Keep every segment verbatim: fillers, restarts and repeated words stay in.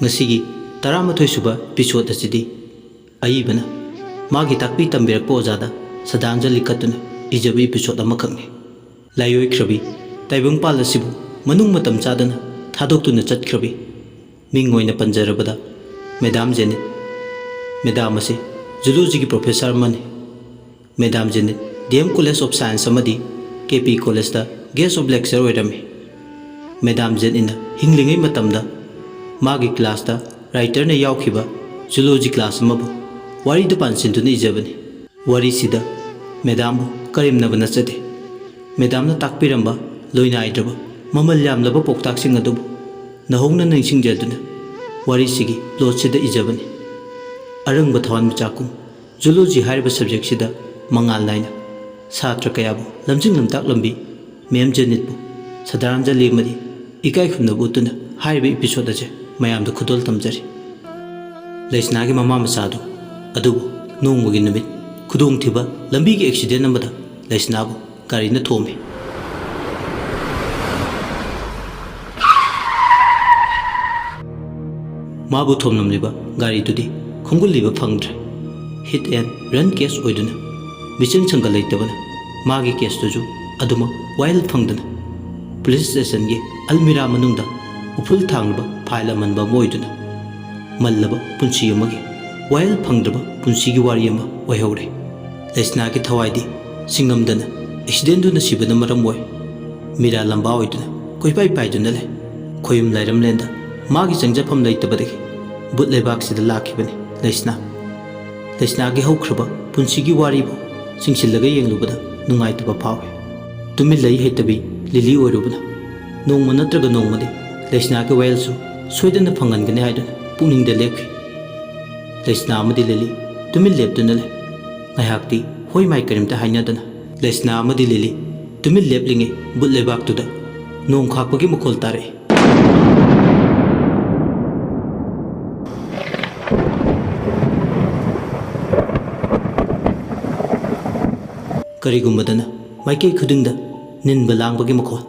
ꯉꯁꯤꯒꯤ ꯇꯔꯥꯃꯥꯊꯣꯏ ꯁꯨꯕ episode ꯑꯁꯤꯗꯤ ꯑꯏꯕꯅ ꯃꯥꯒꯤ ꯇꯥꯛꯄꯤ ꯇꯝꯕꯤꯔꯛꯄ ꯑꯣꯖꯥꯗ ꯁꯗꯥꯟꯖꯂꯤ ꯀꯠꯇꯨꯅ ꯏꯖꯕ episode ꯑꯃꯈꯛꯅꯤ꯫ ꯂꯥꯏꯑꯣꯏꯈ꯭ꯔꯕꯤ ꯇꯥꯏꯕꯪꯄꯥꯜ ꯑꯁꯤꯕꯨ ꯃꯅꯨꯡ ꯃꯇꯝ ꯆꯥꯗꯅ ꯊꯥꯗꯣꯛꯇꯨꯅ ꯆꯠꯈ꯭ꯔꯕꯤ ꯃꯤꯡ ꯑꯣꯏꯅ ꯄꯟꯖꯔꯕꯗ ꯃꯦꯗꯥꯝ ꯖꯦꯅꯤꯠ꯫ ꯃꯦꯗꯥꯝ ꯑꯁꯤ zoologyꯒꯤ professor ꯑꯃꯅꯤ꯫ Madam Janet D M College of Science ꯑꯃꯗꯤ K P Collegeꯇ guest of lecturer ꯑꯣꯏꯔꯝꯃꯤ꯫ ꯃꯦꯗꯥꯝ ꯖꯦꯅꯤꯠꯅ ꯍꯤꯡꯂꯤꯉꯩ ꯃꯇꯝꯗ ꯃꯥꯒꯤ classꯇ writerꯅ ꯌꯥꯎꯈꯤꯕ zoology class ꯑꯃꯕꯨ ꯋꯥꯔꯤꯗ ꯄꯥꯟꯁꯤꯟꯗꯨꯅ ꯏꯖꯕꯅꯤ꯫ ꯋꯥꯔꯤꯁꯤꯗ ꯃꯦꯗꯥꯝꯕꯨ ꯀꯔꯦꯝꯅꯕ ꯅꯠꯆꯗꯦ꯫ ꯃꯦꯗꯥꯝꯅ ꯇꯥꯛꯄꯤꯔꯝꯕ ꯂꯣꯏꯅꯥꯏꯗ꯭ꯔꯕ ꯃꯃꯜ ꯌꯥꯝꯂꯕ ꯄꯥꯎꯇꯥꯛꯁꯤꯡ ꯑꯗꯨꯕꯨ ꯅꯧꯍꯧꯅ ꯅꯤꯡꯁꯤꯡꯖꯗꯨꯅ ꯋꯥꯔꯤꯁꯤꯒꯤ plotꯁꯤꯗ ꯏꯖꯕꯅꯤ꯫ ꯑꯔꯪꯕ ꯊꯋꯥꯟꯃꯤꯆꯥꯛꯀꯨꯝ zoology ꯍꯥꯏꯔꯤꯕ subjectꯁꯤꯗ ꯃꯉꯥꯜ ꯅꯥꯏꯅ ꯁꯥꯇ꯭ꯔ ꯀꯌꯥꯕꯨ ꯂꯝꯖꯤꯡ ꯂꯝꯇꯥꯛꯂꯝꯕꯤ ꯃꯦꯝ ꯖꯦꯅꯤꯠꯄꯨ ꯁꯗꯥꯟꯖꯂꯤ ꯑꯃꯗꯤ ꯏꯀꯥꯏ ꯈꯨꯝꯅꯕ ꯎꯠꯇꯨꯅ ꯍꯥꯏꯔꯤꯕ episode ꯑꯁꯦ ꯃꯌꯥꯝꯗ ꯈꯨꯗꯣꯜ ꯇꯝꯖꯔꯤ꯫ ꯂꯩꯁꯅꯥꯒꯤ ꯃꯃꯥ ꯃꯆꯥꯗꯨ ꯑꯗꯨꯕꯨ ꯅꯣꯡꯃꯒꯤ ꯅꯨꯃꯤꯠ ꯈꯨꯗꯣꯡꯊꯤꯕ ꯂꯝꯕꯤꯒꯤ accident ꯑꯃꯗ ꯂꯩꯁꯅꯥꯕꯨ ꯒꯥꯔꯤꯅ ꯊꯣꯝꯃꯤ꯫ ꯃꯥꯕꯨ ꯊꯣꯝꯂꯝꯂꯤꯕ ꯒꯥꯔꯤꯗꯨꯗꯤ ꯈꯣꯡꯒꯨꯜꯂꯤꯕ ꯐꯪꯗ꯭ꯔꯦ꯫ Hit and run case ꯑꯣꯏꯗꯨꯅ ꯃꯤꯆꯪ ꯁꯪꯒ ꯂꯩꯇꯕꯅ ꯃꯥꯒꯤ caseꯇꯨꯁꯨ ꯑꯗꯨꯃꯛ ꯋꯥꯌꯦꯜ ꯐꯪꯗꯅ police stationꯒꯤ ꯑꯜꯃꯤꯔꯥ ꯃꯅꯨꯡꯗ ꯎꯐꯨꯜ ꯊꯥꯡꯂꯕ file ꯑꯃꯟꯕ ꯑꯃ ꯑꯣꯏꯗꯨꯅ ꯃꯜꯂꯕ ꯄꯨꯟꯁꯤ ꯑꯃꯒꯤ ꯋꯥꯌꯦꯜ ꯐꯪꯗ꯭ꯔꯕ ꯄꯨꯟꯁꯤꯒꯤ ꯋꯥꯔꯤ ꯑꯃ ꯑꯣꯏꯍꯧꯔꯦ꯫ ꯂꯩꯁꯅꯥꯒꯤ ꯊꯋꯥꯏꯗꯤ ꯁꯤꯡꯉꯝꯗꯅ accidentꯗꯨꯅ ꯁꯤꯕꯅ ꯃꯔꯝ ꯑꯣꯏ ꯃꯤꯔꯥ ꯂꯝꯕꯥ ꯑꯣꯏꯗꯨꯅ ꯀꯣꯏꯄꯥꯏ ꯄꯥꯏꯗꯨꯅ ꯂꯩ꯫ ꯈꯣꯌꯨꯝ ꯂꯥꯏꯔꯝꯂꯦꯟꯗ ꯃꯥꯒꯤ ꯆꯪꯖꯐꯝ ꯂꯩꯇꯕꯗꯒꯤ ꯕꯨꯠ ꯂꯩꯕꯥꯛꯁꯤꯗ ꯂꯥꯛꯈꯤꯕꯅꯤ ꯂꯩꯁꯅꯥ꯫ ꯂꯩꯁꯅꯥꯒꯤ ꯍꯧꯈ꯭ꯔꯕ ꯄꯨꯟꯁꯤꯒꯤ ꯋꯥꯔꯤꯕꯨ ꯆꯤꯡꯁꯤꯜꯂꯒ ꯌꯦꯡꯂꯨꯕꯗ ꯅꯨꯡꯉꯥꯏꯇꯕ ꯐꯥꯎꯏ꯫ ꯇꯨꯃꯤꯟ ꯂꯩ ꯍꯩꯇꯕꯤ ꯂꯤꯂꯤ ꯑꯣꯏꯔꯨꯕꯅ ꯅꯣꯡꯃ ꯅꯠꯇ꯭ꯔꯒ ꯅꯣꯡꯃꯗꯤ ꯂꯩꯁꯅꯥꯒꯤ ꯋꯥꯌꯦꯜꯁꯨ ꯁꯣꯏꯗꯅ ꯐꯪꯍꯟꯒꯅꯤ ꯍꯥꯏꯗꯨꯅ ꯄꯨꯛꯅꯤꯡꯗ ꯂꯦꯞꯈꯤ꯫ ꯂꯩꯁꯅꯥ ꯑꯃꯗꯤ ꯂꯤꯂꯤ ꯇꯨꯃꯤꯟ ꯂꯦꯞꯇꯨꯅ ꯂꯩ꯫ ꯉꯥꯏꯍꯥꯛꯇꯤ ꯍꯣꯏ ꯃꯥꯏ ꯀꯔꯤꯝꯇ ꯍꯥꯏꯅꯗꯅ ꯂꯩꯁꯅꯥ ꯑꯃꯗꯤ ꯂꯤꯂꯤ ꯇꯨꯃꯤꯟ ꯂꯦꯞꯂꯤꯉꯩ ꯕꯨꯠ ꯂꯩꯕꯥꯛꯇꯨꯗ ꯅꯣꯡ ꯈꯥꯛꯄꯒꯤ ꯃꯈꯣꯜ ꯇꯥꯔꯛꯏ꯫ ꯀꯔꯤꯒꯨꯝꯕꯗꯅ ꯃꯥꯏꯀꯩ ꯈꯨꯗꯤꯡꯗ ꯅꯤꯟꯕ ꯂꯥꯡꯕꯒꯤ ꯃꯈꯣꯜ꯫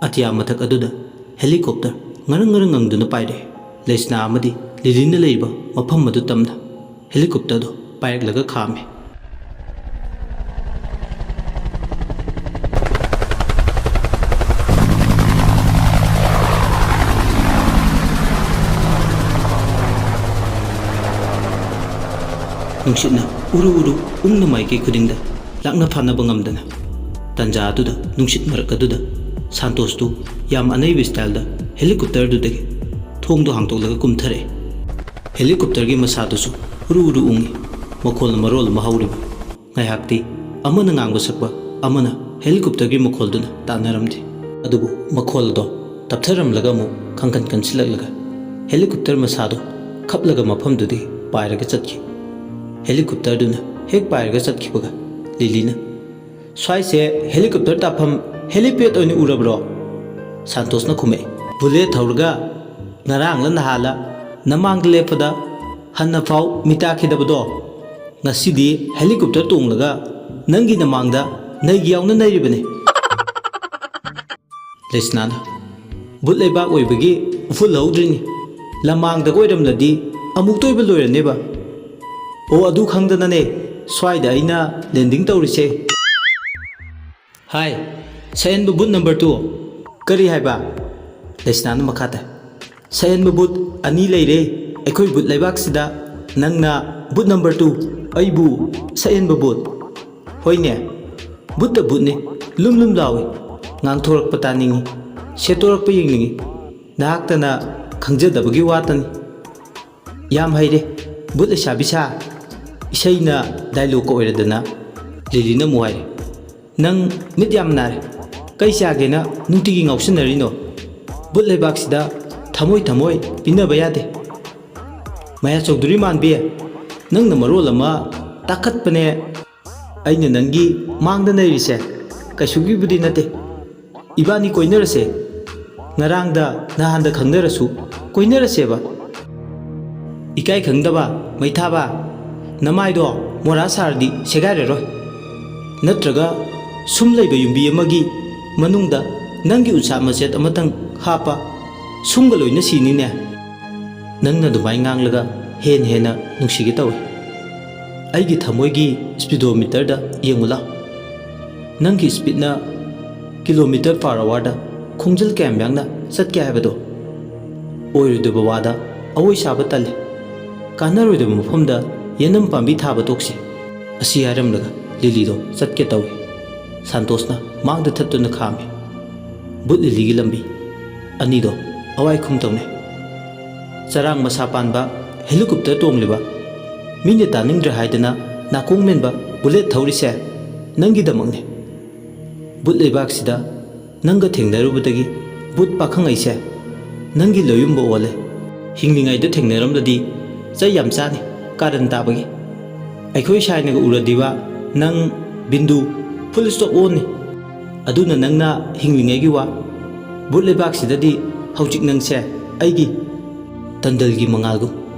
ꯑꯇꯤꯌꯥ ꯃꯊꯛ ꯑꯗꯨꯗ ꯍꯦꯂꯤꯀꯣꯞꯇꯔ ꯉꯔꯪ ꯉꯔꯪ ꯉꯪꯗꯨꯅ ꯄꯥꯏꯔꯛꯏ꯫ ꯂꯩꯁꯅꯥ ꯑꯃꯗꯤ ꯂꯤꯂꯤꯅ ꯂꯩꯔꯤꯕ ꯃꯐꯝ ꯑꯗꯨ ꯇꯝꯅ ꯍꯦꯂꯤꯀꯣꯞꯇꯔꯗꯨ ꯄꯥꯏꯔꯛꯂꯒ ꯈꯥꯝꯃꯤ꯫ ꯅꯨꯡꯁꯤꯠꯅ ꯎꯔꯨ ꯎꯔꯨ ꯎꯪꯅ ꯃꯥꯏꯀꯩ ꯈꯨꯗꯤꯡꯗ ꯂꯥꯛꯅ ꯐꯥꯅꯕ ꯉꯝꯗꯅ, ꯇꯟꯖꯥ ꯑꯗꯨꯗ ꯅꯨꯡꯁꯤꯠ ꯃꯔꯛ ꯑꯗꯨꯗ ꯁꯥꯟꯇꯣꯁꯇꯨ ꯌꯥꯝ ꯑꯅꯩꯕ ꯁ꯭ꯇꯥꯏꯜꯗ ꯍꯦꯂꯤꯀꯣꯞꯇꯔꯗꯨꯗꯒꯤ ꯊꯣꯡꯗꯣ ꯍꯥꯡꯗꯣꯛꯂꯒ ꯀꯨꯝꯊꯔꯛꯏ꯫ ꯍꯦꯂꯤꯀꯣꯞꯇꯔꯒꯤ ꯃꯁꯥꯗꯨꯁꯨ ꯎꯔꯨ ꯎꯔꯨ ꯎꯪꯉꯤ꯫ ꯃꯈꯣꯜꯅ ꯃꯔꯣꯜ ꯑꯃ ꯍꯧꯔꯤꯕ꯫ ꯉꯥꯏꯍꯥꯛꯇꯤ ꯑꯃꯅ ꯉꯥꯡꯕ ꯁꯛꯄ, ꯑꯃꯅ ꯍꯦꯂꯤꯀꯣꯞꯇꯔꯒꯤ ꯃꯈꯣꯜꯗꯨꯅ ꯇꯥꯟꯅꯔꯝꯗꯦ꯫ ꯑꯗꯨꯕꯨ ꯃꯈꯣꯜ ꯑꯗꯣ ꯇꯞꯊꯔꯝꯂꯒ ꯑꯃꯨꯛ ꯈꯪꯀꯟ ꯀꯟꯁꯤꯜꯂꯛꯂꯒ ꯍꯦꯂꯤꯀꯣꯞꯇꯔ ꯃꯁꯥꯗꯣ ꯈꯞꯂꯒ ꯃꯐꯝꯗꯨꯗꯒꯤ ꯄꯥꯏꯔꯒ ꯆꯠꯈꯤ꯫ ꯍꯦꯂꯤꯀꯣꯞꯇꯔꯗꯨꯅ ꯍꯦꯛ ꯄꯥꯏꯔꯒ ꯆꯠꯈꯤꯕꯒ ꯂꯤꯂꯤꯅ, "ꯁ꯭ꯋꯥꯏꯁꯦ ꯍꯦꯂꯤꯀꯣꯞꯇꯔ ꯇꯥꯐꯝ ꯍꯦꯂꯤꯄꯦꯗ ꯑꯣꯏꯅ ꯎꯔꯕ꯭ꯔꯣ?" ꯁꯥꯟꯇꯣꯁꯅ ꯈꯨꯝꯃꯛꯏ꯫ "ꯕꯨꯂꯦꯠ ꯊꯧꯔꯒ ꯉꯔꯥꯡꯂ ꯅꯍꯥꯜꯂ ꯅꯃꯥꯡꯗ ꯂꯦꯞꯄꯗ ꯍꯟꯅꯐꯥꯎ ꯃꯤꯇꯥꯈꯤꯗꯕꯗꯣ, ꯉꯁꯤꯗꯤ ꯍꯦꯂꯤꯀꯣꯞꯇꯔ ꯇꯣꯡꯂꯒ ꯅꯪꯒꯤ ꯅꯃꯥꯡꯗ ꯅꯩꯒꯦ ꯌꯥꯎꯅ ꯅꯩꯔꯤꯕꯅꯤ꯫" ꯂꯩꯁꯅꯥꯅ, "ꯕꯨꯠ ꯂꯩꯕꯥꯛ ꯑꯣꯏꯕꯒꯤ ꯎꯐꯨꯜ ꯍꯧꯗ꯭ꯔꯤꯅꯤ꯫ ꯂꯃꯥꯡꯗꯒ ꯑꯣꯏꯔꯝꯂꯗꯤ ꯑꯃꯨꯛꯇ ꯑꯣꯏꯕ ꯂꯣꯏꯔꯅꯦꯕ꯫ ꯑꯣ, ꯑꯗꯨ ꯈꯪꯗꯅꯅꯦ ꯁ꯭ꯋꯥꯏꯗ ꯑꯩꯅ ꯂꯦꯟꯗꯤꯡ ꯇꯧꯔꯤꯁꯦ꯫" "ꯍꯥꯏ, ꯁꯛꯍꯦꯟꯕ ꯕꯨꯠ ꯅꯝꯕꯔ ꯇꯨ, ꯀꯔꯤ ꯍꯥꯏꯕ?" ꯂꯩꯁꯅꯥꯅ ꯃꯈꯥ ꯇꯥꯏ꯫ "ꯁꯛꯍꯦꯟꯕ ꯕꯨꯠ ꯑꯅꯤ ꯂꯩꯔꯦ ꯑꯩꯈꯣꯏ ꯕꯨꯠ ꯂꯩꯕꯥꯛꯁꯤꯗ꯫ ꯅꯪꯅ ꯕꯨꯠ ꯅꯝꯕꯔ ꯇꯨ, ꯑꯩꯕꯨ ꯁꯛꯍꯦꯟꯕ ꯕꯨꯠ꯫" "ꯍꯣꯏꯅꯦ, ꯕꯨꯠꯇ ꯕꯨꯠꯅꯤ, ꯂꯨꯝ ꯂꯨꯝ ꯂꯥꯎꯏ, ꯉꯥꯡꯊꯣꯔꯛꯄ ꯇꯥꯅꯤꯡꯏ, ꯁꯦꯠꯇꯣꯔꯛꯄ ꯌꯦꯡꯅꯤꯡꯏ, ꯅꯍꯥꯛꯇꯅ ꯈꯪꯖꯗꯕꯒꯤ ꯋꯥꯇꯅꯤ꯫ ꯌꯥꯝ ꯍꯩꯔꯦ, ꯕꯨꯠ ꯂꯩꯁꯥꯕꯤ ꯁꯥ꯫" ꯏꯁꯩꯅ ꯗꯥꯏꯂꯣꯛꯀ ꯑꯣꯏꯔꯗꯅ ꯂꯤꯂꯤꯅ ꯑꯃꯨꯛ ꯍꯥꯏꯔꯦ, "ꯅꯪ ꯃꯤꯠ ꯌꯥꯝ ꯅꯥꯔꯦ, ꯀꯩ ꯆꯥꯒꯦꯅ ꯅꯨꯡꯇꯤꯒꯤ ꯉꯥꯎꯁꯤꯟꯅꯔꯤꯅꯣ? ꯕꯨꯠ ꯂꯩꯕꯥꯛꯁꯤꯗ ꯊꯃꯣꯏ ꯊꯃꯣꯏ ꯄꯤꯅꯕ ꯌꯥꯗꯦ꯫ ꯃꯌꯥ ꯆꯧꯗꯨꯔꯤ ꯃꯥꯟꯕꯤ, ꯅꯪꯅ ꯃꯔꯣꯜ ꯑꯃ ꯇꯥꯈꯠꯄꯅꯦ꯫ ꯑꯩꯅ ꯅꯪꯒꯤ ꯃꯥꯡꯗ ꯅꯩꯔꯤꯁꯦ ꯀꯩꯁꯨꯒꯤꯕꯨꯗꯤ ꯅꯠꯇꯦ꯫ ꯏꯕꯥꯅꯤ ꯀꯣꯏꯅꯔꯁꯦ꯫ ꯉꯔꯥꯡꯗ ꯅꯍꯥꯟꯗ ꯈꯪꯅꯔꯁꯨ ꯀꯣꯏꯅꯔꯁꯦꯕ꯫ ꯏꯀꯥꯏ ꯈꯪꯗꯕ ꯃꯩꯊꯥꯕ, ꯅꯃꯥꯏꯗꯣ ꯃꯣꯔꯥ ꯁꯥꯔꯗꯤ ꯁꯦꯒꯥꯏꯔꯔꯣꯏ꯫ ꯅꯠꯇ꯭ꯔꯒ ꯁꯨꯝ ꯂꯩꯕ ꯌꯨꯝꯕꯤ ꯑꯃꯒꯤ ꯃꯅꯨꯡꯗ ꯅꯪꯒꯤ ꯎꯟꯁꯥ ꯃꯆꯦꯠ ꯑꯃꯇꯪ ꯍꯥꯞꯄ ꯁꯨꯝꯒ ꯂꯣꯏꯅ ꯁꯤꯅꯤꯅꯦ꯫ ꯅꯪꯅ ꯑꯗꯨꯃꯥꯏ ꯉꯥꯡꯂꯒ ꯍꯦꯟ ꯍꯦꯟꯅ ꯅꯨꯡꯁꯤꯒꯦ ꯇꯧꯏ꯫ ꯑꯩꯒꯤ ꯊꯃꯣꯏꯒꯤ ꯁ꯭ꯄꯤꯗꯣꯃꯤꯇꯔꯗ ꯌꯦꯡꯉꯨ ꯂꯥꯎ꯫ ꯅꯪꯒꯤ ꯁ꯭ꯄꯤꯗꯅ ꯀꯤꯂꯣꯃꯤꯇꯔ ꯄꯥꯔ ꯑꯋꯥꯔꯗ ꯈꯣꯡꯖꯦꯜ ꯀꯌꯥꯝ ꯌꯥꯡꯅ ꯆꯠꯀꯦ ꯍꯥꯏꯕꯗꯣ꯫ ꯑꯣꯏꯔꯣꯏꯗꯕ ꯋꯥꯗ ꯑꯋꯣꯏ ꯁꯥꯕ ꯇꯜꯂꯦ꯫ ꯀꯥꯟꯅꯔꯣꯏꯗꯕ ꯃꯐꯝꯗ ꯌꯦꯅꯝ ꯄꯥꯝꯕꯤ ꯊꯥꯕ ꯇꯣꯛꯁꯤ꯫ ꯑꯁꯤ ꯍꯥꯏꯔꯝꯂꯒ ꯂꯤꯂꯤꯗꯣ ꯆꯠꯀꯦ ꯇꯧꯏ꯫ ꯁꯥꯟꯇꯣꯁꯅ ꯃꯥꯡꯗ ꯊꯠꯇꯨꯅ ꯈꯥꯝꯃꯤ꯫ ꯕꯨꯠ ꯂꯤꯂꯤꯒꯤ ꯂꯝꯕꯤ ꯑꯅꯤꯗꯣ ꯑꯋꯥꯏ ꯈꯨꯝ ꯇꯧꯅꯩ꯫ ꯆꯔꯥꯡ ꯃꯁꯥ ꯄꯥꯟꯕ ꯍꯦꯂꯤꯀꯣꯞꯇꯔ ꯇꯣꯡꯂꯤꯕ, ꯃꯤꯅ ꯇꯥꯅꯤꯡꯗ꯭ꯔꯦ ꯍꯥꯏꯗꯅ ꯅꯥꯀꯣꯡ ꯃꯦꯟꯕ ꯕꯨꯂꯦꯠ ꯊꯧꯔꯤꯁꯦ ꯅꯪꯒꯤꯗꯃꯛꯅꯤ꯫ ꯕꯨꯠ ꯂꯩꯕꯥꯛꯁꯤꯗ ꯅꯪꯒ ꯊꯦꯡꯅꯔꯨꯕꯗꯒꯤ ꯕꯨꯠ ꯄꯥꯈꯪ ꯑꯩꯁꯦ ꯅꯪꯒꯤ ꯂꯣꯌꯨꯝꯕ ꯑꯣꯜꯂꯦ꯫ ꯍꯤꯡꯂꯤꯉꯩꯗ ꯊꯦꯡꯅꯔꯝꯂꯗꯤ ꯆꯩ ꯌꯥꯝ ꯆꯥꯅꯤ, ꯀꯥꯔꯟ ꯇꯥꯕꯒꯤ꯫ ꯑꯩꯈꯣꯏ ꯁꯥꯏꯅꯒ ꯎꯔꯗꯤꯕ ꯅꯪ ꯕꯤꯟꯗꯨ ꯐꯨꯜ ꯁ꯭ꯇꯣꯞ ꯑꯣꯟꯅꯤ꯫ ꯑꯗꯨꯅ ꯅꯪꯅ ꯍꯤꯡꯂꯤꯉꯩꯒꯤ ꯋꯥ꯫ ꯕꯨꯠ ꯂꯩꯕꯥꯛꯁꯤꯗꯗꯤ ꯍꯧꯖꯤꯛ ꯅꯪꯁꯦ ꯑꯩꯒꯤ ꯇꯟꯗꯜꯒꯤ ꯃꯉꯥꯜꯒꯨꯝ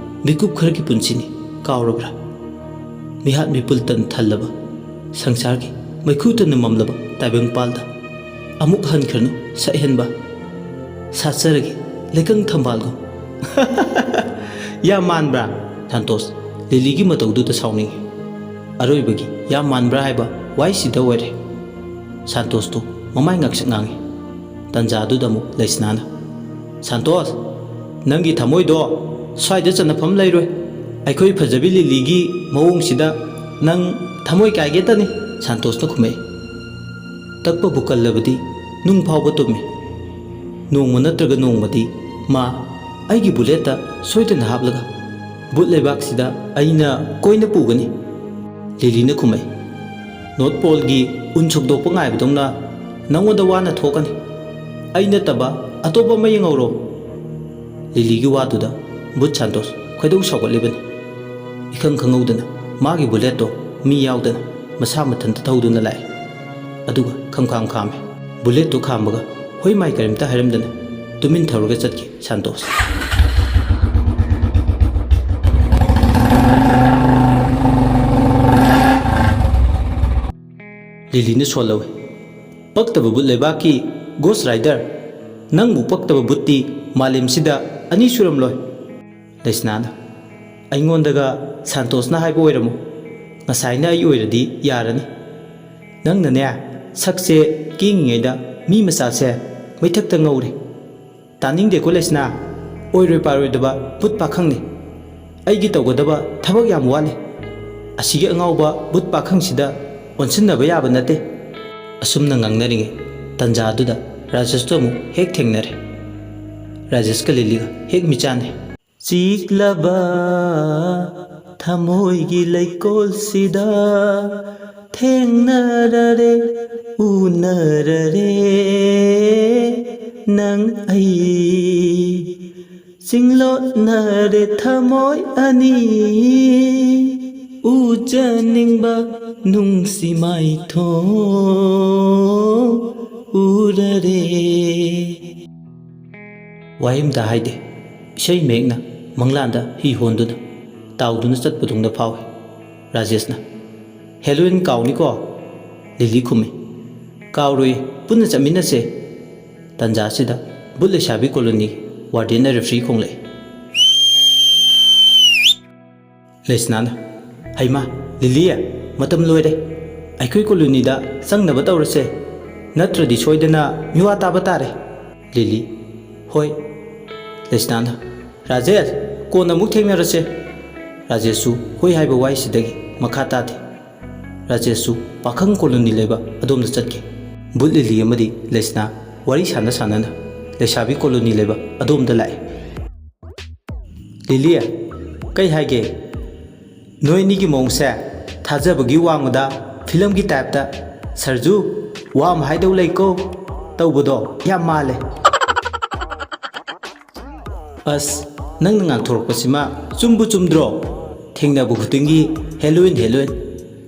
ꯃꯤꯀꯨꯞ ꯈꯔꯒꯤ ꯄꯨꯟꯁꯤꯅꯤ, ꯀꯥꯎꯔꯕ꯭ꯔꯥ? ꯃꯤꯍꯥꯠ ꯃꯤꯄꯨꯜ ꯇꯟ ꯊꯜꯂꯕ ꯁꯪꯁꯥꯔꯒꯤ ꯃꯩꯈꯨ ꯇꯟꯅ ꯃꯝꯂꯕ ꯇꯥꯏꯕꯪꯄꯥꯜꯗ ꯑꯃꯨꯛ ꯍꯟꯈ꯭ꯔꯅꯨ ꯁꯛꯍꯦꯟꯕ꯫ ꯁꯥꯠꯆꯔꯒꯦ ꯂꯩꯀꯪ ꯊꯝꯕꯥꯜꯒꯨꯝ꯫ ꯌꯥꯝ ꯃꯥꯟꯕ꯭ꯔꯥ? ꯁꯥꯟꯇꯣꯁ ꯂꯤꯂꯤꯒꯤ ꯃꯇꯧꯗꯨꯗ ꯁꯥꯎꯅꯤꯡꯏ꯫ ꯑꯔꯣꯏꯕꯒꯤ ꯌꯥꯝ ꯃꯥꯟꯕ꯭ꯔꯥ ꯍꯥꯏꯕ ꯋꯥꯍꯩꯁꯤꯗ ꯑꯣꯏꯔꯦ꯫ ꯁꯥꯟꯇꯣꯁꯇꯨ ꯃꯃꯥꯏ ꯉꯥꯛꯁꯛ ꯉꯥꯡꯏ꯫ ꯇꯟꯖꯥꯗꯨꯗ ꯑꯃꯨꯛ ꯂꯩꯁꯅꯥꯅ, "ꯁꯥꯟꯇꯣꯁ, ꯅꯪꯒꯤ ꯊꯃꯣꯏꯗꯣ ꯁ꯭ꯋꯥꯏꯗ ꯆꯟꯅꯐꯝ ꯂꯩꯔꯣꯏ꯫ ꯑꯩꯈꯣꯏ ꯐꯖꯕꯤ ꯂꯤꯂꯤꯒꯤ ꯃꯑꯣꯡꯁꯤꯗ ꯅꯪ ꯊꯃꯣꯏ ꯀꯥꯏꯒꯦꯇꯅꯤ", ꯁꯥꯟꯇꯣꯁꯅ ꯈꯨꯝꯃꯛꯏ꯫ ꯇꯛꯄꯕꯨ ꯀꯜꯂꯕꯗꯤ ꯅꯨꯡ ꯐꯥꯎꯕ ꯇꯨꯝꯃꯤ꯫ ꯅꯣꯡꯃ ꯅꯠꯇ꯭ꯔꯒ ꯅꯣꯡꯃꯗꯤ ꯃꯥ ꯑꯩꯒꯤ ꯕꯨꯂꯦꯠꯇ ꯁꯣꯏꯗꯅ ꯍꯥꯞꯂꯒ ꯕꯨꯠ ꯂꯩꯕꯥꯛꯁꯤꯗ ꯑꯩꯅ ꯀꯣꯏꯅ ꯄꯨꯒꯅꯤ꯫ ꯂꯤꯂꯤꯅ ꯈꯨꯝꯃꯛꯏ꯫ ꯅꯣꯔꯠ ꯄꯣꯜꯒꯤ ꯎꯟ ꯁꯨꯛꯗꯣꯛꯄ ꯉꯥꯏꯕꯗꯧꯅ ꯅꯪꯉꯣꯟꯗ ꯋꯥꯅ ꯊꯣꯛꯀꯅꯤ꯫ ꯑꯩ ꯅꯠꯇꯕ ꯑꯇꯣꯞꯄ ꯑꯃ ꯌꯦꯡꯍꯧꯔꯣ꯫ ꯂꯤꯂꯤꯒꯤ ꯋꯥꯗꯨꯗ ꯕꯨꯠ ꯁꯥꯟꯇꯣꯁ ꯀꯩꯗꯧ ꯁꯥꯎꯒꯠꯂꯤꯕꯅꯤ? ꯏꯈꯪ ꯈꯪꯍꯧꯗꯅ ꯃꯥꯒꯤ ꯕꯨꯂꯦꯠꯇꯣ ꯃꯤ ꯌꯥꯎꯗꯅ ꯃꯁꯥ ꯃꯊꯟꯇ ꯊꯧꯗꯨꯅ ꯂꯥꯛꯑꯦ꯫ ꯑꯗꯨꯒ ꯈꯝꯈꯥꯝ ꯈꯥꯝꯃꯦ꯫ ꯕꯨꯂꯦꯠꯇꯣ ꯈꯥꯝꯕꯒ ꯍꯣꯏ ꯃꯥꯏ ꯀꯔꯤꯝꯇ ꯍꯥꯏꯔꯝꯗꯅ ꯇꯨꯃꯤꯟ ꯊꯧꯔꯒ ꯆꯠꯈꯤ ꯁꯥꯟꯇꯣꯁ꯫ ꯂꯤꯂꯤꯅ ꯁꯣꯜꯍꯧꯏ꯫ "ꯄꯛꯇꯕ ꯕꯨꯠ ꯂꯩꯕꯥꯛꯀꯤ ꯒꯣꯁ ꯔꯥꯏꯗꯔ, ꯅꯪꯕꯨ ꯄꯛꯇꯕ ꯕꯨꯠꯇꯤ ꯃꯥꯂꯦꯝꯁꯤꯗ ꯑꯅꯤ ꯁꯨꯔꯝꯂꯣꯏ"꯫ ꯂꯩꯁꯅꯥꯅ, "ꯑꯩꯉꯣꯟꯗꯒ ꯁꯥꯟꯇꯣꯁꯅ ꯍꯥꯏꯕ ꯑꯣꯏꯔꯝꯃꯣ꯫ ꯉꯁꯥꯏꯅ ꯑꯩ ꯑꯣꯏꯔꯗꯤ ꯌꯥꯔꯅꯤ꯫ ꯅꯪꯅꯅꯦ, ꯁꯛꯁꯦ ꯀꯦꯡꯉꯤꯉꯩꯗ ꯃꯤ ꯃꯆꯥꯁꯦ ꯃꯩꯊꯛꯇ ꯉꯧꯔꯦ꯫ ꯇꯥꯅꯤꯡꯗꯦꯀꯣ ꯂꯩꯁꯅꯥ, ꯑꯣꯏꯔꯣꯏ ꯄꯥꯔꯣꯏꯗꯕ ꯕꯨꯠ ꯄꯥꯈꯪꯅꯤ꯫ ꯑꯩꯒꯤ ꯇꯧꯒꯗꯕ ꯊꯕꯛ ꯌꯥꯝ ꯋꯥꯠꯂꯤ꯫ ꯑꯁꯤꯒꯤ ꯑꯉꯥꯎꯕ ꯕꯨꯠ ꯄꯥꯈꯪꯁꯤꯗ ꯑꯣꯟꯁꯤꯟꯅꯕ ꯌꯥꯕ ꯅꯠꯇꯦ"꯫ ꯑꯁꯨꯝꯅ ꯉꯥꯡꯅꯔꯤꯉꯩ ꯇꯟꯖꯥꯗꯨꯗ ꯔꯥꯖꯦꯁꯇꯣ ꯑꯃꯨꯛ ꯍꯦꯛ ꯊꯦꯡꯅꯔꯦ꯫ ꯔꯥꯖꯦꯁꯀ ꯂꯤꯂꯤꯒ ꯍꯦꯛ ꯃꯤꯆꯥꯟꯅꯩ꯫ ꯆꯤꯛꯂꯕ ꯊꯃꯣꯏꯒꯤ ꯂꯩꯀꯣꯜꯁꯤꯗ ꯊꯦꯡꯅꯔꯔꯦ, ꯎꯅꯔꯔꯦ ꯅꯪ ꯑꯩ꯫ ꯆꯤꯡꯂꯣꯠꯅꯔꯦ ꯊꯃꯣꯏ ꯑꯅꯤ, ꯎꯖꯅꯤꯡꯕ ꯅꯨꯡꯁꯤ ꯃꯥꯏꯊꯣꯡ ꯎꯔꯔꯦ꯫ ꯋꯥꯍꯩ ꯑꯃꯇ ꯍꯥꯏꯗꯦ꯫ ꯏꯁꯩ ꯃꯌꯦꯛꯅ ꯃꯪꯂꯥꯟꯗ ꯍꯤ ꯍꯣꯟꯗꯨꯅ ꯇꯥꯎꯗꯨꯅ ꯆꯠꯄꯗꯧꯅ ꯐꯥꯎꯏ꯫ ꯔꯥꯖꯦꯁꯅ, "ꯍꯦꯂꯣꯏꯟ ꯀꯥꯎꯅꯤꯀꯣ?" ꯂꯤꯂꯤ ꯈꯨꯝꯃꯤ꯫ "ꯀꯥꯎꯔꯣꯏ, ꯄꯨꯟꯅ ꯆꯠꯃꯤꯟꯅꯁꯦ"꯫ ꯇꯟꯖꯥꯁꯤꯗ ꯕꯨꯠ ꯂꯩꯁꯥꯕꯤ ꯀꯣꯂꯣꯅꯤꯒꯤ ꯋꯥꯔꯗꯦꯟꯅ ꯔꯦꯐ꯭ꯔꯤ ꯈꯣꯡꯂꯛꯏ꯫ ꯂꯩꯁꯅꯥꯅ, "ꯍꯩꯃꯥ, ꯂꯤꯂꯤ, ꯃꯇꯝ ꯂꯣꯏꯔꯦ꯫ ꯑꯩꯈꯣꯏ ꯀꯣꯂꯣꯅꯤꯗ ꯆꯪꯅꯕ ꯇꯧꯔꯁꯦ, ꯅꯠꯇ꯭ꯔꯗꯤ ꯁꯣꯏꯗꯅ ꯃꯤꯋꯥ ꯇꯥꯕ ꯇꯥꯔꯦ"꯫ ꯂꯤꯂꯤ, "ꯍꯣꯏ"꯫ ꯂꯩꯁꯅꯥꯅ, "ꯔꯥꯖꯦꯁ, ꯀꯣꯟꯅ ꯑꯃꯨꯛ ꯊꯦꯡꯅꯔꯁꯦ"꯫ ꯔꯥꯖꯦꯁꯁꯨ ꯍꯣꯏ ꯍꯥꯏꯕ ꯋꯥꯍꯩꯁꯤꯗꯒꯤ ꯃꯈꯥ ꯇꯥꯗꯦ꯫ ꯔꯥꯖꯦꯁꯁꯨ ꯄꯥꯈꯪ ꯀꯣꯂꯣꯅꯤ ꯂꯩꯕ ꯑꯗꯣꯝꯗ ꯆꯠꯈꯤ꯫ ꯕꯨꯠ ꯂꯤꯂꯤ ꯑꯃꯗꯤ ꯂꯩꯁꯅꯥ ꯋꯥꯔꯤ ꯁꯥꯟꯅ ꯁꯥꯟꯅꯅ ꯂꯩꯁꯥꯕꯤ ꯀꯣꯂꯣꯅꯤ ꯂꯩꯕ ꯑꯗꯣꯝꯗ ꯂꯥꯛꯏ꯫ "ꯂꯤꯂꯤ, ꯀꯩ ꯍꯥꯏꯒꯦ? ꯅꯣꯏ ꯑꯅꯤꯒꯤ ꯃꯑꯣꯡꯁꯦ ꯊꯥꯖꯕꯒꯤ ꯋꯥꯡꯃꯗ ꯐꯤꯂꯝꯒꯤ ꯇꯥꯏꯞꯇ 'ꯁꯔꯖꯨ, ꯋꯥ ꯑꯃ ꯍꯥꯏꯗꯧ ꯂꯩꯀꯣ' ꯇꯧꯕꯗꯣ ꯌꯥꯝ ꯃꯥꯜꯂꯦ"꯫ "ꯑꯁ, ꯅꯪꯅ ꯉꯥꯡꯊꯣꯔꯛꯄꯁꯤꯃ ꯆꯨꯝꯕꯨ ꯆꯨꯝꯗ꯭ꯔꯣ? ꯊꯦꯡꯅꯕ ꯈꯨꯗꯤꯡꯒꯤ "ꯍꯦꯂꯣꯏꯟ, ꯍꯦꯂꯣꯏꯟ꯫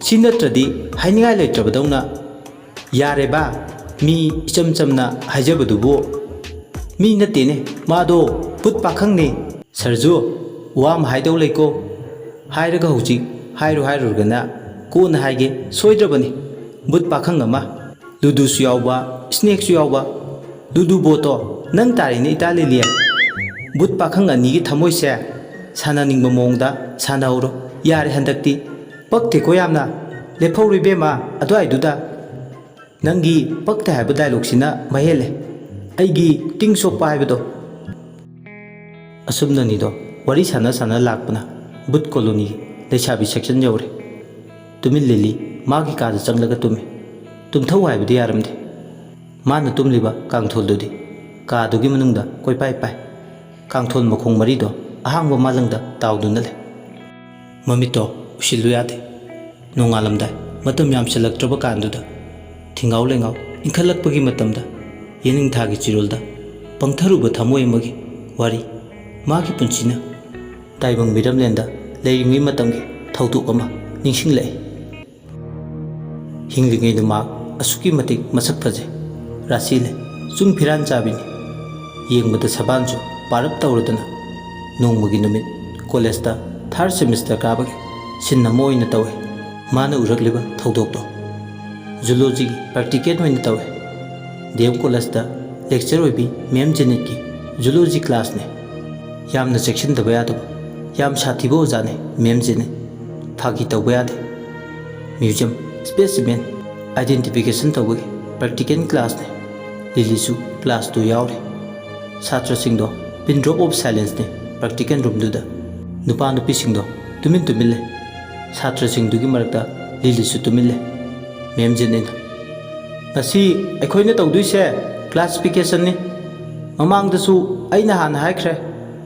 ꯁꯤ ꯅꯠꯇ꯭ꯔꯗꯤ ꯍꯥꯏꯅꯤꯡꯉꯥꯏ ꯂꯩꯇ꯭ꯔꯕꯗꯧꯅ"꯫ ꯌꯥꯔꯦꯕ, ꯃꯤ ꯏꯆꯝ ꯆꯝꯅ ꯍꯥꯏꯖꯕꯗꯨꯕꯨ꯫ ꯃꯤ ꯅꯠꯇꯦꯅꯦ, ꯃꯥꯗꯣ ꯕꯨꯠ ꯄꯥꯈꯪꯅꯦ꯫ ꯁꯔꯖꯨ, ꯋꯥ ꯑꯃ ꯍꯥꯏꯗꯧ ꯂꯩꯀꯣ꯫ ꯍꯥꯏꯔꯒ ꯍꯧꯖꯤꯛ, ꯍꯥꯏꯔꯨ ꯍꯥꯏꯔꯨꯔꯒꯅ ꯀꯣꯟꯅ ꯍꯥꯏꯒꯦ ꯁꯣꯏꯗ꯭ꯔꯕꯅꯤ꯫ ꯕꯨꯠ ꯄꯥꯈꯪ ꯑꯃ, ꯂꯨꯗꯨꯁꯨ ꯌꯥꯎꯕ, ꯁ꯭ꯅꯦꯛꯁꯨ ꯌꯥꯎꯕ꯫ ꯂꯨꯗꯨ ꯕꯣꯠꯇꯣ ꯅꯪ ꯇꯥꯔꯦꯅꯦ, ꯏꯇꯥ ꯂꯤꯂꯤ꯫ ꯕꯨꯠ ꯄꯥꯈꯪ ꯑꯅꯤꯒꯤ ꯊꯃꯣꯏꯁꯦ ꯁꯥꯟꯅꯅꯤꯡꯕ ꯃꯑꯣꯡꯗ ꯁꯥꯟꯅꯍꯧꯔꯣ꯫ ꯌꯥꯔꯦ ꯍꯟꯗꯛꯇꯤ꯫ ꯄꯛꯇꯦꯀꯣ ꯌꯥꯝꯅ꯫ ꯂꯦꯞꯍꯧꯔꯣ ꯏꯕꯦꯝꯃ ꯑꯗꯨꯋꯥꯏꯗꯨꯗ꯫ ꯅꯪꯒꯤ ꯄꯛꯇꯦ ꯍꯥꯏꯕ ꯗꯥꯏꯂꯣꯛꯁꯤꯅ ꯃꯍꯦꯜꯂꯦ꯫ ꯑꯩꯒꯤ ꯇꯤꯡ ꯁꯣꯛꯄ ꯍꯥꯏꯕꯗꯣ꯫ ꯑꯁꯨꯝꯅꯅꯤꯗꯣ ꯋꯥꯔꯤ ꯁꯥꯟꯅ ꯁꯥꯟꯅ ꯂꯥꯛꯄꯅ ꯕꯨꯠ ꯀꯣꯂꯣꯅꯤꯒꯤ ꯂꯩꯁꯥꯕꯤ ꯁꯦꯛꯁꯟ ꯌꯧꯔꯦ꯫ ꯇꯨꯃꯤꯟ ꯂꯤꯂꯤ ꯃꯥꯒꯤ ꯀꯥꯗ ꯆꯪꯂꯒ ꯇꯨꯝꯃꯤ꯫ ꯇꯨꯝꯊꯧ ꯍꯥꯏꯕꯗꯤ ꯌꯥꯔꯝꯗꯦ꯫ ꯃꯥꯅ ꯇꯨꯝꯂꯤꯕ ꯀꯥꯡꯊꯣꯜꯗꯨꯗꯤ ꯀꯥꯗꯨꯒꯤ ꯃꯅꯨꯡꯗ ꯀꯣꯏꯄꯥꯏ ꯄꯥꯏ꯫ ꯀꯥꯡꯊꯣꯜ ꯃꯈꯣꯡ ꯃꯔꯤꯗꯣ ꯑꯍꯥꯡꯕ ꯃꯥꯂꯪꯗ ꯇꯥꯎꯗꯨꯅ ꯂꯩ꯫ ꯃꯃꯤꯠꯇꯣ ꯎꯏꯁꯤꯜꯂꯨ ꯌꯥꯗꯦ꯫ ꯅꯣꯡꯉꯥꯜꯂꯝꯗꯥꯏ ꯃꯇꯝ ꯌꯥꯝꯁꯤꯜꯂꯛꯇ꯭ꯔꯕ ꯀꯥꯟꯗꯨꯗ ꯊꯤꯡꯒꯥꯎ ꯂꯩꯉꯥꯎ ꯏꯟꯈꯠꯂꯛꯄꯒꯤ ꯃꯇꯝꯗ ꯌꯦꯅꯤꯡꯊꯥꯒꯤ ꯆꯤꯔꯣꯜꯗ ꯄꯪꯊꯔꯨꯕ ꯊꯃꯣꯏ ꯑꯃꯒꯤ ꯋꯥꯔꯤ꯫ ꯃꯥꯒꯤ ꯄꯨꯟꯁꯤꯅ ꯇꯥꯏꯕꯪ ꯃꯤꯔꯝꯂꯦꯟꯗ ꯂꯩꯔꯤꯉꯩ ꯃꯇꯝꯒꯤ ꯊꯧꯗꯣꯛ ꯑꯃ ꯅꯤꯡꯁꯤꯡꯂꯛꯏ꯫ ꯍꯤꯡꯂꯤꯉꯩꯗ ꯃꯍꯥꯛ ꯑꯁꯨꯛꯀꯤ ꯃꯇꯤꯛ ꯃꯁꯛ ꯐꯖꯩ, ꯔꯥꯁꯤ ꯂꯩ, ꯆꯨꯡ ꯐꯤꯔꯥꯟ ꯆꯥꯕꯤꯅꯤ꯫ ꯌꯦꯡꯕꯗ ꯁꯕꯥꯟꯁꯨ ꯄꯥꯔꯞ ꯇꯧꯔꯗꯅ ꯅꯣꯡꯃꯒꯤ ꯅꯨꯃꯤꯠ ꯀꯣꯂꯦꯖꯇ ꯊꯥꯔꯠ ꯁꯦꯃꯤꯁꯇꯔ ꯀꯥꯕꯒꯤ ꯁꯤꯟ ꯑꯃ ꯑꯣꯏꯅ ꯇꯧꯏ꯫ ꯃꯥꯅ ꯎꯔꯛꯂꯤꯕ ꯊꯧꯗꯣꯛꯇꯣ ꯖꯨꯂꯣꯖꯤꯒꯤ ꯄ꯭ꯔꯦꯛꯇꯤꯀꯦꯜ ꯑꯣꯏꯅ ꯇꯧꯏ꯫ ꯗꯤ ꯑꯦꯝ ꯀꯣꯂꯦꯖꯇ ꯂꯦꯛꯆꯔ ꯑꯣꯏꯕꯤ ꯃꯦꯝ ꯖꯦꯅꯤꯠꯀꯤ ꯖꯨꯂꯣꯖꯤ ꯀ꯭ꯂꯥꯁꯅꯤ꯫ ꯌꯥꯝꯅ ꯆꯦꯛꯁꯤꯟꯗꯕ ꯌꯥꯗꯕ, ꯌꯥꯝ ꯁꯥꯊꯤꯕ ꯑꯣꯖꯥꯅꯤ ꯃꯦꯝ ꯖꯦꯅꯤꯠ꯫ ꯐꯥꯒꯤ ꯇꯧꯕ ꯌꯥꯗꯦ꯫ ꯃ꯭ꯌꯨꯖꯤꯌꯝ ꯁ꯭ꯄꯦꯁꯤꯃꯦꯟ ꯑꯥꯏꯗꯦꯟꯇꯤꯐꯤꯀꯦꯁꯟ ꯇꯧꯕꯒꯤ ꯄ꯭ꯔꯦꯛꯇꯤꯀꯦꯜ ꯀ꯭ꯂꯥꯁꯅꯤ꯫ ꯂꯤꯂꯤꯁꯨ ꯀ꯭ꯂꯥꯁꯇꯨ ꯌꯥꯎꯔꯤ꯫ ꯁꯥꯇ꯭ꯔꯁꯤꯡꯗꯣ ꯄꯤꯟ ꯗ꯭ꯔꯣꯞ ꯑꯣꯐ ꯁꯥꯏꯂꯦꯟꯁꯅꯤ ꯄ꯭ꯔꯦꯛꯇꯤꯀꯦꯜ ꯔꯨꯝꯗꯨꯗ꯫ ꯅꯨꯄꯥ ꯅꯨꯄꯤꯁꯤꯡꯗꯣ ꯇꯨꯃꯤꯟ ꯇꯨꯃꯤꯟ ꯂꯩ꯫ ꯁꯥꯇ꯭ꯔꯁꯤꯡꯗꯨꯒꯤ ꯃꯔꯛꯇ ꯂꯤꯂꯤꯁꯨ ꯇꯨꯃꯤꯟ ꯂꯩ꯫ ꯃꯦꯝ ꯖꯦꯅꯤꯠꯅ, "ꯉꯁꯤ ꯑꯩꯈꯣꯏꯅ ꯇꯧꯗꯣꯏꯁꯦ ꯀ꯭ꯂꯥꯁꯤꯐꯤꯀꯦꯁꯟꯅꯤ꯫ ꯃꯃꯥꯡꯗꯁꯨ ꯑꯩꯅ ꯍꯥꯟꯅ ꯍꯥꯏꯈ꯭ꯔꯦ,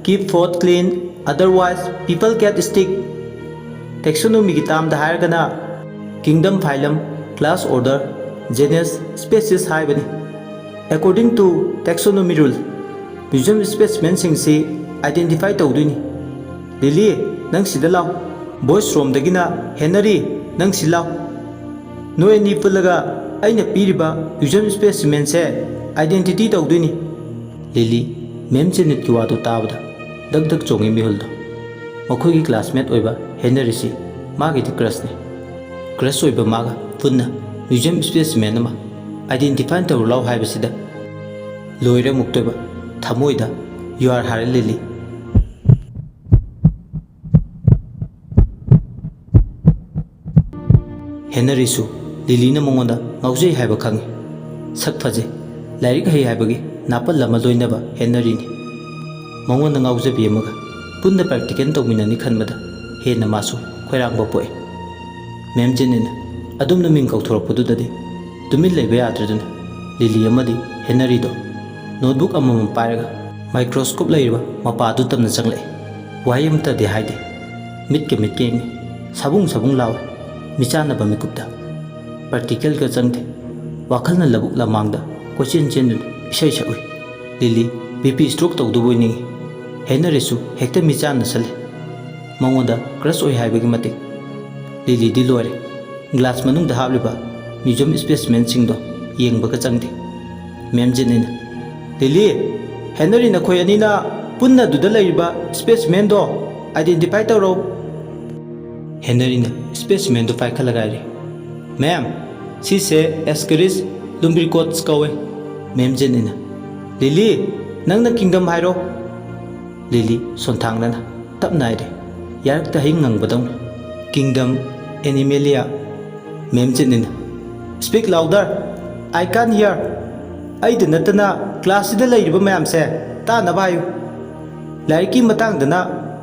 keep food clean, otherwise people get sick꯫ ꯇꯦꯛꯁꯣꯅꯣꯃꯤꯒꯤ ꯇꯥꯝꯗ ꯍꯥꯏꯔꯒꯅ kingdom, phylum, class, order, genus, species ꯍꯥꯏꯕꯅꯤ꯫ According to taxonomy rule, museum ꯁ꯭ꯄꯦꯁꯤꯃꯦꯟꯁꯤꯡꯁꯤ ꯑꯥꯏꯗꯦꯟꯇꯤꯐꯥꯏ ꯇꯧꯗꯣꯏꯅꯤ꯫ ꯂꯤꯂꯤ, ꯅꯪ ꯁꯤꯗ ꯂꯥꯎ꯫ ꯕꯣꯏꯁ ꯔꯣꯝꯗꯒꯤꯅ ꯍꯦꯅꯔꯤ, ꯅꯪ ꯁꯤ ꯂꯥꯎ꯫ ꯅꯣꯏ ꯑꯅꯤ ꯄꯨꯜꯂꯒ ꯑꯩꯅ ꯄꯤꯔꯤꯕ ꯃ꯭ꯌꯨꯖꯤꯌꯝ ꯏꯁꯄꯦꯁꯤꯃꯦꯟꯁꯦ ꯑꯥꯏꯗꯦꯟꯇꯤꯇꯤ ꯇꯧꯗꯣꯏꯅꯤ꯫ ꯂꯤꯂꯤ, ꯃꯦꯝ ꯖꯦꯅꯤꯠꯀꯤ ꯋꯥꯗꯨ ꯇꯥꯕꯗ ꯗꯛ ꯗꯛ ꯆꯣꯡꯉꯤ ꯃꯤꯍꯨꯜꯗꯣ꯫ ꯃꯈꯣꯏꯒꯤ ꯀ꯭ꯂꯥꯁꯃꯦꯠ ꯑꯣꯏꯕ ꯍꯦꯅꯔꯤꯁꯤ ꯃꯥꯒꯤꯗꯤ ꯀ꯭ꯔꯁꯅꯤ꯫ ꯀ꯭ꯔꯁ ꯑꯣꯏꯕ ꯃꯥꯒ ꯄꯨꯟꯅ ꯃ꯭ꯌꯨꯖꯤꯌꯝ ꯏꯁꯄꯦꯁꯤꯃꯦꯟ ꯑꯃ ꯑꯥꯏꯗꯦꯟꯇꯤꯐꯥꯏ ꯇꯧꯔꯨ ꯂꯥꯎ ꯍꯥꯏꯕꯁꯤꯗ ꯂꯣꯏꯔꯦ ꯑꯃꯨꯛꯇꯣꯏꯕ꯫ ꯊꯃꯣꯏꯗ "You are hired, ꯂꯤꯂꯤ"꯫ ꯍꯦꯅꯔꯤꯁꯨ ꯂꯤꯂꯤꯅ ꯃꯉꯣꯟꯗ ꯉꯥꯎꯖꯩ ꯍꯥꯏꯕ ꯈꯪꯏ꯫ ꯁꯛ ꯐꯖꯩ, ꯂꯥꯏꯔꯤꯛ ꯍꯩ ꯍꯥꯏꯕꯒꯤ ꯅꯥꯄꯜ ꯑꯃ ꯂꯣꯏꯅꯕ ꯍꯦꯅꯔꯤꯅꯤ꯫ ꯃꯉꯣꯟꯗ ꯉꯥꯎꯖꯕꯤ ꯑꯃꯒ ꯄꯨꯟꯅ ꯄ꯭ꯔꯦꯛꯇꯤꯀꯦꯜ ꯇꯧꯃꯤꯟꯅꯅꯤ ꯈꯟꯕꯗ ꯍꯦꯟꯅ ꯃꯥꯁꯨ ꯈꯣꯏꯔꯥꯡꯕ ꯄꯣꯛꯏ꯫ ꯃꯦꯝ ꯖꯦꯅꯤꯠꯅ ꯑꯗꯨꯝꯅ ꯃꯤꯡ ꯀꯧꯊꯣꯔꯛꯄꯗꯨꯗꯗꯤ ꯇꯨꯃꯤꯟ ꯂꯩꯕ ꯌꯥꯗ꯭ꯔꯗꯨꯅ ꯂꯤꯂꯤ ꯑꯃꯗꯤ ꯍꯦꯅꯔꯤꯗꯣ ꯅꯣꯠꯕꯨꯛ ꯑꯃꯃꯝ ꯄꯥꯏꯔꯒ ꯃꯥꯏꯀ꯭ꯔꯣꯁꯀꯣꯞ ꯂꯩꯔꯤꯕ ꯃꯄꯥꯗꯨ ꯇꯝꯅ ꯆꯪꯂꯛꯏ꯫ ꯋꯥꯍꯩ ꯑꯃꯠꯇꯗꯤ ꯍꯥꯏꯗꯦ꯫ ꯃꯤꯠꯀ ꯃꯤꯠꯀ ꯌꯦꯡꯅꯩ꯫ ꯁꯥꯕꯨꯡ ꯁꯥꯕꯨꯡ ꯂꯥꯎꯏ꯫ ꯃꯤꯆꯥꯟꯅꯕ ꯃꯤꯀꯨꯞꯇ꯫ ꯄ꯭ꯔꯦꯛꯇꯤꯀꯦꯜꯒ ꯆꯪꯗꯦ꯫ ꯋꯥꯈꯜꯅ ꯂꯧꯕꯨꯛ ꯂꯃꯥꯡꯗ ꯀꯣꯏꯆꯦꯟ ꯆꯦꯟꯗꯨꯅ ꯏꯁꯩ ꯁꯛꯎꯏ꯫ ꯂꯤꯂꯤ ꯕꯤ ꯄꯤ ꯁ꯭ꯇ꯭ꯔꯣꯛ ꯇꯧꯗꯧꯕꯣꯏ ꯅꯤꯡꯏ꯫ ꯍꯦꯅꯔꯤꯁꯨ ꯍꯦꯛꯇ ꯃꯤꯆꯥꯟ ꯅꯁꯜꯂꯤ꯫ ꯃꯉꯣꯟꯗ ꯀ꯭ꯔꯁ ꯑꯣꯏ ꯍꯥꯏꯕꯒꯤ ꯃꯇꯤꯛ꯫ ꯂꯤꯂꯤꯗꯤ ꯂꯣꯏꯔꯦ꯫ ꯒ꯭ꯂꯥꯁ ꯃꯅꯨꯡꯗ ꯍꯥꯞꯂꯤꯕ ꯃ꯭ꯌꯨꯖꯤꯌꯝ ꯏꯁꯄꯦꯁꯤꯃꯦꯟꯁꯤꯡꯗꯣ ꯌꯦꯡꯕꯒ ꯆꯪꯗꯦ꯫ ꯃꯦꯝ ꯖꯦꯅꯤꯠꯅ, "ꯂꯤꯂꯤ, ꯍꯦꯅꯔꯤ, ꯅꯈꯣꯏ ꯑꯅꯤꯅ ꯄꯨꯟꯅ ꯑꯗꯨꯗ ꯂꯩꯔꯤꯕ ꯏꯁꯄꯦꯁꯤꯃꯦꯟꯗꯣ ꯑꯥꯏꯗꯦꯟꯇꯤꯐꯥꯏ ꯇꯧꯔꯣ"꯫ ꯍꯦꯅꯔꯤꯅ ꯏꯁꯄꯦꯁꯤꯃꯦꯟꯗꯨ ꯄꯥꯏꯈꯠꯂꯒ ꯍꯥꯏꯔꯤ, "ꯃꯦꯝ, ꯁꯤꯁꯦ ꯑꯦꯁꯀꯔꯤꯁ ꯂꯨꯝꯕ꯭ꯔꯤꯀꯣꯠꯁ ꯀꯧꯋꯦ"꯫ ꯃꯦꯝ ꯖꯦꯅꯤꯠꯅ, "ꯂꯤꯂꯤ, ꯅꯪꯅ ꯀꯤꯡꯗꯝ ꯍꯥꯏꯔꯣ"꯫ ꯂꯤꯂꯤ ꯁꯣꯟꯊꯥꯡꯅꯅ ꯇꯞꯅ ꯍꯥꯏꯔꯦ, ꯌꯥꯔꯛꯇ ꯍꯩ ꯉꯪꯕꯗꯧꯅ, "Kingdom Animalia"꯫ Ma'am ꯖꯦꯅꯤꯠꯅ, "Speak louder, I can't hear"꯫ ꯑꯩꯗ ꯅꯠꯇꯅ ꯀ꯭ꯂꯥꯁꯁꯤꯗ ꯂꯩꯔꯤꯕ ꯃꯌꯥꯝꯁꯦ ꯇꯥꯅꯕ ꯍꯥꯏꯌꯨ꯫ ꯂꯥꯏꯔꯤꯛꯀꯤ ꯃꯇꯥꯡꯗꯅ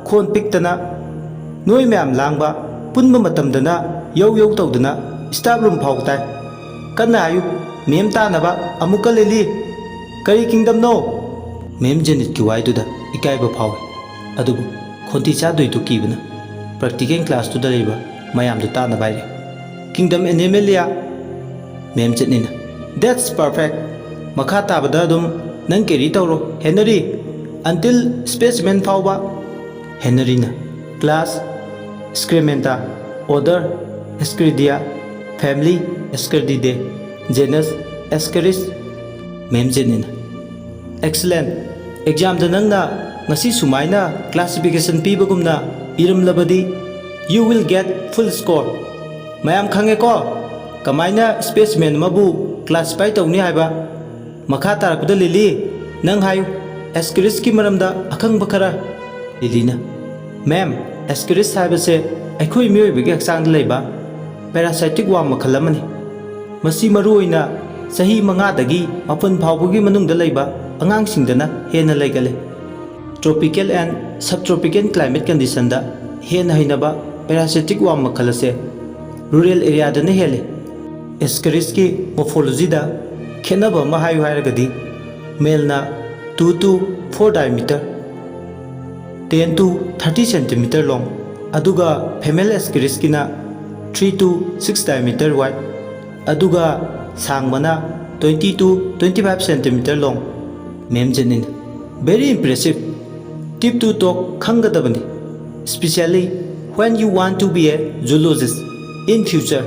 ꯈꯣꯟ ꯄꯤꯛꯇꯅ, ꯅꯣꯏ ꯃꯌꯥꯝ ꯂꯥꯡꯕ, ꯄꯨꯟꯕ ꯃꯇꯝꯗꯅ ꯌꯧ ꯌꯧ ꯇꯧꯗꯅ ꯁ꯭ꯇꯥꯐ ꯔꯨꯝ ꯐꯥꯎ ꯇꯥꯏ꯫ ꯀꯟꯅ ꯍꯥꯏꯌꯨ, ꯃꯦꯝ ꯇꯥꯅꯕ꯫ ꯑꯃꯨꯛꯀ ꯂꯤꯂꯤ, "ꯀꯔꯤ ꯀꯤꯡꯗꯝꯅꯣ?" ꯃꯦꯝ ꯖꯦꯅꯤꯠꯀꯤ ꯋꯥꯍꯩꯗꯨꯗ ꯏꯀꯥꯏꯕ ꯐꯥꯎꯏ, ꯑꯗꯨꯕꯨ ꯈꯣꯟꯊꯤ ꯆꯥꯗꯣꯏꯗꯨ ꯀꯤꯕꯅ ꯄ꯭ꯔꯦꯛꯇꯤꯀꯦꯜ ꯀ꯭ꯂꯥꯁꯇꯨꯗ ꯂꯩꯕ ꯃꯌꯥꯝꯗꯨ ꯇꯥꯅꯕ ꯍꯥꯏꯔꯦ, "Kingdom Animalia"꯫ Ma'am ꯖꯦꯅꯤꯠꯅ, "That's perfect꯫ ꯃꯈꯥ ꯇꯥꯕꯗ ꯑꯗꯨꯝ ꯅꯪ ꯀꯦꯔꯤ ꯇꯧꯔꯣ, ꯍꯦꯅꯔꯤ꯫ Until specimen ꯐꯥꯎꯕ꯫ ꯍꯦꯅꯔꯤꯅ, class Scamandra, order Ascaridia, family Ascarididae, genus Ascaris꯫ ꯃꯦꯝ ꯖꯦꯅꯤꯅ, excellent꯫ Examꯗ ꯅꯪꯅ ꯉꯁꯤ ꯁꯨꯃꯥꯏꯅ classification ꯄꯤꯕꯒꯨꯝꯅ ꯄꯤꯔꯝꯂꯕꯗꯤ, you will get full score꯫ ꯃꯌꯥꯝ ꯈꯪꯉꯦꯀꯣ ꯀꯃꯥꯏꯅ specimen ꯑꯃꯕꯨ classify ꯇꯧꯅꯤ ꯍꯥꯏꯕ? ꯃꯈꯥ ꯇꯥꯔꯛꯄꯗ ꯂꯤꯂꯤ, ꯅꯪ ꯍꯥꯏꯌꯨ, Ascarisꯀꯤ ꯃꯔꯝꯗ ꯑꯈꯪꯕ ꯈꯔ꯫ ꯂꯤꯂꯤꯅ, ꯃꯦꯝ, Ascaris ꯍꯥꯏꯕꯁꯦ ꯑꯩꯈꯣꯏ ꯃꯤꯑꯣꯏꯕꯒꯤ ꯍꯛꯆꯥꯡꯗ ꯂꯩꯕ parasitic worm ꯃꯈꯜ ꯑꯃꯅꯤ꯫ ꯃꯁꯤ ꯃꯔꯨꯑꯣꯏꯅ ꯆꯍꯤ ꯃꯉꯥꯗꯒꯤ ꯃꯥꯄꯟ ꯐꯥꯎꯕꯒꯤ ꯃꯅꯨꯡꯗ ꯂꯩꯕ ꯑꯉꯥꯡꯁꯤꯡꯗꯅ ꯍꯦꯟꯅ ꯂꯩꯒꯜꯂꯤ꯫ Tropical and subtropical climate conditionꯗ ꯍꯦꯟꯅ ꯍꯩꯅꯕ parasitic worm ꯃꯈꯜ ꯑꯁꯦ rural areaꯗꯅ ꯍꯦꯜꯂꯤ꯫ Ascarisꯀꯤ morphologyꯗ ꯈꯦꯠꯅꯕ ꯑꯃ ꯍꯥꯏꯌꯨ ꯍꯥꯏꯔꯒꯗꯤ, maleꯅ two to four diameter, ten to thirty centimeter long, ꯑꯗꯨꯒ female Ascarisꯀꯤꯅ three to six diameter wide, ꯑꯗꯨꯒ ꯁꯥꯡꯕꯅ twenty to twenty five centimeter long꯫ Ma'am ꯖꯦꯅꯤꯅ, very impressive꯫ Tip to talk ꯈꯪꯒꯗꯕꯅꯤ, especially when you want to be a zoologist in future꯫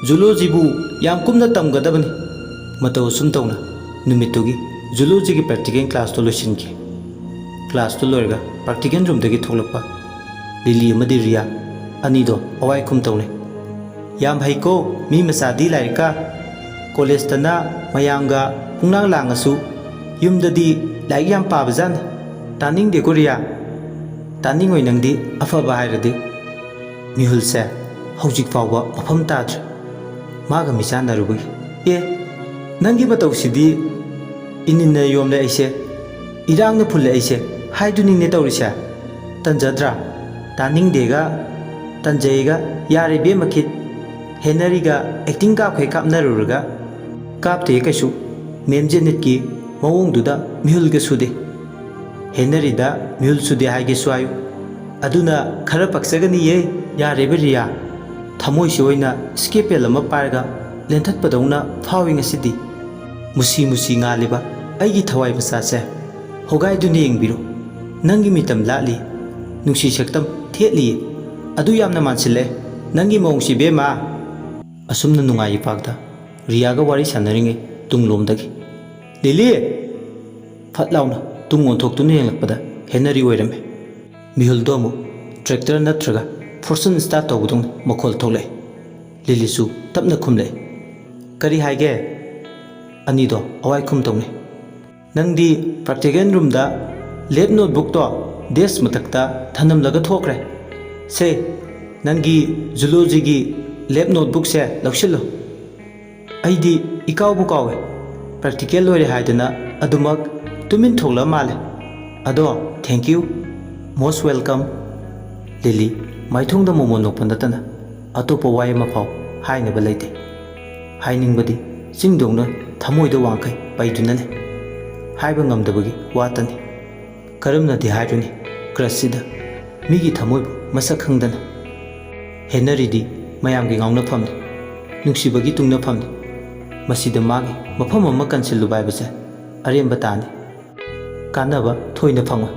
Zoologyꯕꯨ ꯌꯥꯝ ꯀꯨꯞꯅ ꯇꯝꯒꯗꯕꯅꯤ꯫ ꯃꯇꯧ ꯑꯁꯨꯝ ꯇꯧꯅ ꯅꯨꯃꯤꯠꯇꯨꯒꯤ zoologyꯒꯤ practical classꯇꯣ ꯂꯣꯏꯁꯤꯟꯈꯤ꯫ Classꯇꯨ ꯂꯣꯏꯔꯒ practical roomꯗꯒꯤ ꯊꯣꯛꯂꯛꯄ ꯂꯤꯂꯤ ꯑꯃꯗꯤ ꯔꯤꯌꯥ ꯑꯅꯤꯗꯣ ꯑꯋꯥꯏ ꯈꯨꯝ ꯇꯧꯅꯩ꯫ ꯌꯥꯝ ꯍꯩꯀꯣ ꯃꯤ ꯃꯆꯥꯗꯤ ꯂꯥꯏꯔꯤꯛꯀ꯫ Collegeꯇꯅ ꯃꯌꯥꯝꯒ ꯄꯨꯡꯂꯥꯡ ꯂꯥꯡꯉꯁꯨ ꯌꯨꯝꯗꯗꯤ ꯂꯥꯏꯔꯤꯛ ꯌꯥꯝ ꯄꯥꯕꯖꯥꯠꯅꯤ꯫ ꯇꯥꯅꯤꯡꯗꯦꯀꯣ ꯔꯤꯌꯥ, ꯇꯥꯅꯤꯡꯉꯣꯏ ꯅꯪꯗꯤ꯫ ꯑꯐꯕ ꯍꯥꯏꯔꯗꯤ ꯃꯤꯍꯨꯜꯁꯦ ꯍꯧꯖꯤꯛ ꯐꯥꯎꯕ ꯃꯐꯝ ꯇꯥꯗ꯭ꯔꯤ꯫ ꯃꯥꯒ ꯃꯤꯆꯥꯟꯅꯔꯨꯕꯒꯤ꯫ ꯑꯦ, ꯅꯪꯒꯤ ꯃꯇꯧꯁꯤꯗꯤ ꯏꯅꯤꯟꯅ ꯌꯣꯝꯂꯦ ꯑꯩꯁꯦ, ꯏꯔꯥꯡꯅ ꯐꯨꯜꯂꯦ ꯑꯩꯁꯦ ꯍꯥꯏꯗꯨꯅꯤꯅꯦ ꯇꯧꯔꯤꯁꯦ꯫ ꯇꯟꯖꯗ꯭ꯔꯥ? ꯇꯥꯅꯤꯡꯗꯦꯒ ꯇꯟꯖꯩꯒ꯫ ꯌꯥꯔꯦ ꯏꯕꯦꯝꯃ ꯈꯤꯠ, ꯍꯦꯅꯔꯤꯒ acting ꯀꯥꯞꯈꯩ ꯀꯥꯞꯅꯔꯨꯔꯒ꯫ ꯀꯥꯞꯇꯦ ꯀꯩꯁꯨ꯫ ꯃꯦꯝ ꯖꯦꯅꯤꯠꯀꯤ ꯃꯑꯣꯡꯗꯨꯗ ꯃꯤꯍꯨꯜꯒ ꯁꯨꯗꯦ꯫ ꯍꯦꯅꯔꯤꯗ ꯃꯤꯍꯨꯜ ꯁꯨꯗꯦ ꯍꯥꯏꯒꯦꯁꯨ ꯍꯥꯏꯌꯨ꯫ ꯑꯗꯨꯅ ꯈꯔ ꯄꯛꯆꯒꯅꯤꯌꯦ꯫ ꯌꯥꯔꯦꯕ ꯔꯤꯌꯥ, ꯊꯃꯣꯏꯁꯤ ꯑꯣꯏꯅ scalpel ꯑꯃ ꯄꯥꯏꯔꯒ ꯂꯦꯟꯊꯠꯄꯗꯧꯅ ꯐꯥꯎꯏ ꯉꯁꯤꯗꯤ꯫ ꯃꯨꯁꯤ ꯃꯨꯁꯤ ꯉꯥꯜꯂꯤꯕ ꯑꯩꯒꯤ ꯊꯋꯥꯏ ꯃꯆꯥꯁꯦ, ꯍꯣꯒꯥꯏꯗꯨꯅ ꯌꯦꯡꯕꯤꯔꯣ꯫ ꯅꯪꯒꯤ ꯃꯤꯇꯝ ꯂꯥꯠꯂꯤ꯫ ꯅꯨꯡꯁꯤ ꯁꯛꯇꯝ ꯊꯦꯠꯂꯤꯌꯦ꯫ ꯑꯗꯨ ꯌꯥꯝꯅ ꯃꯥꯟꯁꯤꯜꯂꯦ꯫ ꯅꯪꯒꯤ ꯃꯑꯣꯡꯁꯤ ꯏꯕꯦꯝꯃ꯫ ꯑꯁꯨꯝꯅ ꯅꯨꯡꯉꯥꯏ ꯏꯄꯥꯛꯇ ꯔꯤꯌꯥꯒ ꯋꯥꯔꯤ ꯁꯥꯟꯅꯔꯤꯉꯩ ꯇꯨꯡꯂꯣꯝꯗꯒꯤ, "ꯂꯤꯂꯤ!" ꯐꯠ ꯂꯥꯎꯅ ꯇꯨꯡ ꯑꯣꯟꯊꯣꯛꯇꯨꯅ ꯌꯦꯡꯂꯛꯄꯗ ꯍꯦꯅꯔꯤ ꯑꯣꯏꯔꯝꯃꯦ꯫ ꯃꯤꯍꯨꯜꯗꯣ ꯑꯃꯨꯛ ꯇ꯭ꯔꯦꯛꯇꯔ ꯅꯠꯇ꯭ꯔꯒ ꯐꯣꯔꯁꯟ ꯁ꯭ꯇꯥꯔꯠ ꯇꯧꯕꯗꯧꯅ ꯃꯈꯣꯜ ꯊꯣꯛꯂꯛꯑꯦ꯫ ꯂꯤꯂꯤꯁꯨ ꯇꯞꯅ ꯈꯨꯝꯂꯛꯑꯦ꯫ "ꯀꯔꯤ ꯍꯥꯏꯒꯦ?" ꯑꯅꯤꯗꯣ ꯑꯋꯥꯏ ꯈꯨꯝ ꯇꯧꯅꯩ꯫ "ꯅꯪꯗꯤ ꯄ꯭ꯔꯥꯛꯇꯤꯀꯦꯜ ꯔꯨꯝꯗ ꯂꯦꯞ ꯅꯣꯠꯕꯨꯛꯇꯣ ꯗꯦꯁ ꯃꯊꯛꯇ ꯊꯅꯝꯂꯒ ꯊꯣꯛꯈ꯭ꯔꯦ꯫ ꯁꯦ, ꯅꯪꯒꯤ ꯖꯨꯂꯣꯖꯤꯒꯤ ꯂꯦꯞ ꯅꯣꯠꯕꯨꯛꯁꯦ ꯂꯧꯁꯤꯜꯂꯨ꯫ ꯑꯩꯗꯤ ꯏꯀꯥꯎꯕꯨ ꯀꯥꯎꯋꯦ꯫ ꯄ꯭ꯔꯥꯛꯇꯤꯀꯦꯜ ꯂꯣꯏꯔꯦ ꯍꯥꯏꯗꯅ ꯑꯗꯨꯃꯛ ꯇꯨꯃꯤꯟ ꯊꯣꯛꯂꯛꯑ ꯃꯥꯜꯂꯦ꯫ ꯑꯗꯣ, thank you, most welcome꯫" ꯂꯤꯂꯤ ꯃꯥꯏꯊꯣꯡꯗ ꯃꯣꯃꯣꯟ ꯅꯣꯛꯄ ꯅꯠꯇꯅ ꯑꯇꯣꯞꯄ ꯋꯥ ꯑꯃ ꯐꯥꯎ ꯍꯥꯏꯅꯕ ꯂꯩꯇꯦ꯫ ꯍꯥꯏꯅꯤꯡꯕꯗꯤ ꯆꯤꯡꯗꯧꯅ ꯊꯃꯣꯏꯗ ꯋꯥꯡꯈꯩ ꯄꯩꯗꯨꯅ ꯂꯩ꯫ ꯍꯥꯏꯕ ꯉꯝꯗꯕꯒꯤ ꯋꯥꯇꯅꯤ꯫ ꯀꯔꯝꯅꯗꯤ ꯍꯥꯏꯔꯨꯅꯤ ꯀ꯭ꯔꯁꯁꯤꯗ, ꯃꯤꯒꯤ ꯊꯃꯣꯏꯕꯨ ꯃꯁꯛ ꯈꯪꯗꯅ? ꯍꯦꯅꯔꯤꯗꯤ ꯃꯌꯥꯝꯒꯤ ꯉꯥꯎꯅꯐꯝꯅꯤ, ꯅꯨꯡꯁꯤꯕꯒꯤ ꯇꯨꯡꯅꯐꯝꯅꯤ꯫ ꯃꯁꯤꯗ ꯃꯥꯒꯤ ꯃꯐꯝ ꯑꯃ ꯀꯟꯁꯤꯜꯂꯨꯕ ꯍꯥꯏꯕꯁꯦ ꯑꯔꯦꯝꯕ ꯇꯥꯅꯤ꯫ ꯀꯥꯟꯅꯕ ꯊꯣꯏꯅ ꯐꯪꯉꯣꯏ꯫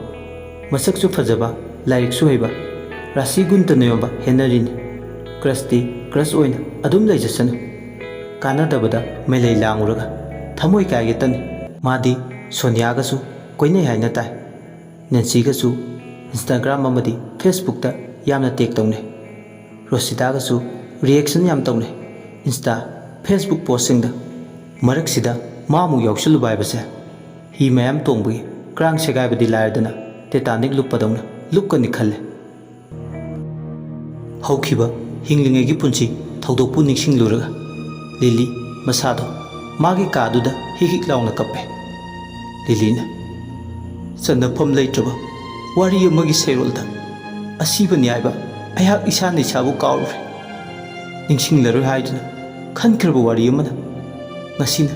ꯃꯁꯛꯁꯨ ꯐꯖꯕ, ꯂꯥꯏꯔꯤꯛꯁꯨ ꯍꯩꯕ, ꯔꯥꯁꯤ ꯒꯨꯟꯇ ꯅꯣꯌꯣꯝꯕ ꯍꯦꯅꯔꯤꯅꯤ꯫ ꯀ꯭ꯔꯁꯇꯤ ꯀ꯭ꯔꯁ ꯑꯣꯏꯅ ꯑꯗꯨꯝ ꯂꯩꯖꯁꯅꯨ꯫ ꯀꯥꯟꯅꯗꯕꯗ ꯃꯩꯂꯩ ꯂꯥꯡꯉꯨꯔꯒ ꯊꯃꯣꯏ ꯀꯥꯏꯒꯦꯇꯅꯤ꯫ ꯃꯥꯗꯤ ꯁꯣꯅꯤꯌꯥꯒꯁꯨ ꯀꯣꯏꯅꯩ ꯍꯥꯏꯅ ꯇꯥꯏ꯫ ꯅꯦꯟꯁꯤꯒꯁꯨ ꯏꯟꯁꯇꯥꯒ꯭ꯔꯥꯝ ꯑꯃꯗꯤ ꯐꯦꯁꯕꯨꯛꯇ ꯌꯥꯝꯅ ꯇꯦꯛ ꯇꯧꯅꯩ꯫ ꯔꯣꯁꯤꯇꯥꯒꯁꯨ ꯔꯤꯌꯦꯛꯁꯟ ꯌꯥꯝ ꯇꯧꯅꯩ ꯏꯟꯁꯇꯥ, ꯐꯦꯁꯕꯨꯛ ꯄꯣꯁꯁꯤꯡꯗ꯫ ꯃꯔꯛꯁꯤꯗ ꯃꯥꯃꯨꯛ ꯌꯥꯎꯁꯤꯜꯂꯨꯕ ꯍꯥꯏꯕꯁꯦ ꯍꯤ ꯃꯌꯥꯝ ꯇꯣꯡꯕꯒꯤ ꯀ꯭ꯔꯥꯡ ꯁꯦꯒꯥꯏꯕꯗꯤ ꯂꯥꯏꯔꯗꯅ ꯇꯦꯇꯥꯅꯤꯛ ꯂꯨꯞꯄꯗꯧꯅ ꯂꯨꯞꯀꯅꯤ ꯈꯜꯂꯦ꯫ ꯍꯧꯈꯤꯕ ꯍꯤꯡꯂꯤꯉꯩꯒꯤ ꯄꯨꯟꯁꯤ ꯊꯧꯗꯣꯛꯄꯨ ꯅꯤꯡꯁꯤꯡꯂꯨꯔꯒ ꯂꯤꯂꯤ ꯃꯁꯥꯗꯣ ꯃꯥꯒꯤ ꯀꯥꯗꯨꯗ ꯍꯤꯛ ꯍꯤꯛ ꯂꯥꯎꯅ ꯀꯞꯄꯦ꯫ ꯂꯤꯂꯤꯅ, "ꯆꯟꯅꯐꯝ ꯂꯩꯇ꯭ꯔꯕ ꯋꯥꯔꯤ ꯑꯃꯒꯤ ꯁꯩꯔꯣꯜꯗ ꯑꯁꯤꯕꯅꯤ ꯍꯥꯏꯕ ꯑꯩꯍꯥꯛ ꯏꯁꯥꯅ ꯏꯁꯥꯕꯨ ꯀꯥꯎꯔꯨꯔꯦ꯫ ꯅꯤꯡꯁꯤꯡꯂꯔꯣꯏ ꯍꯥꯏꯗꯨꯅ ꯈꯟꯈ꯭ꯔꯕ ꯋꯥꯔꯤ ꯑꯃꯅ ꯉꯁꯤꯅ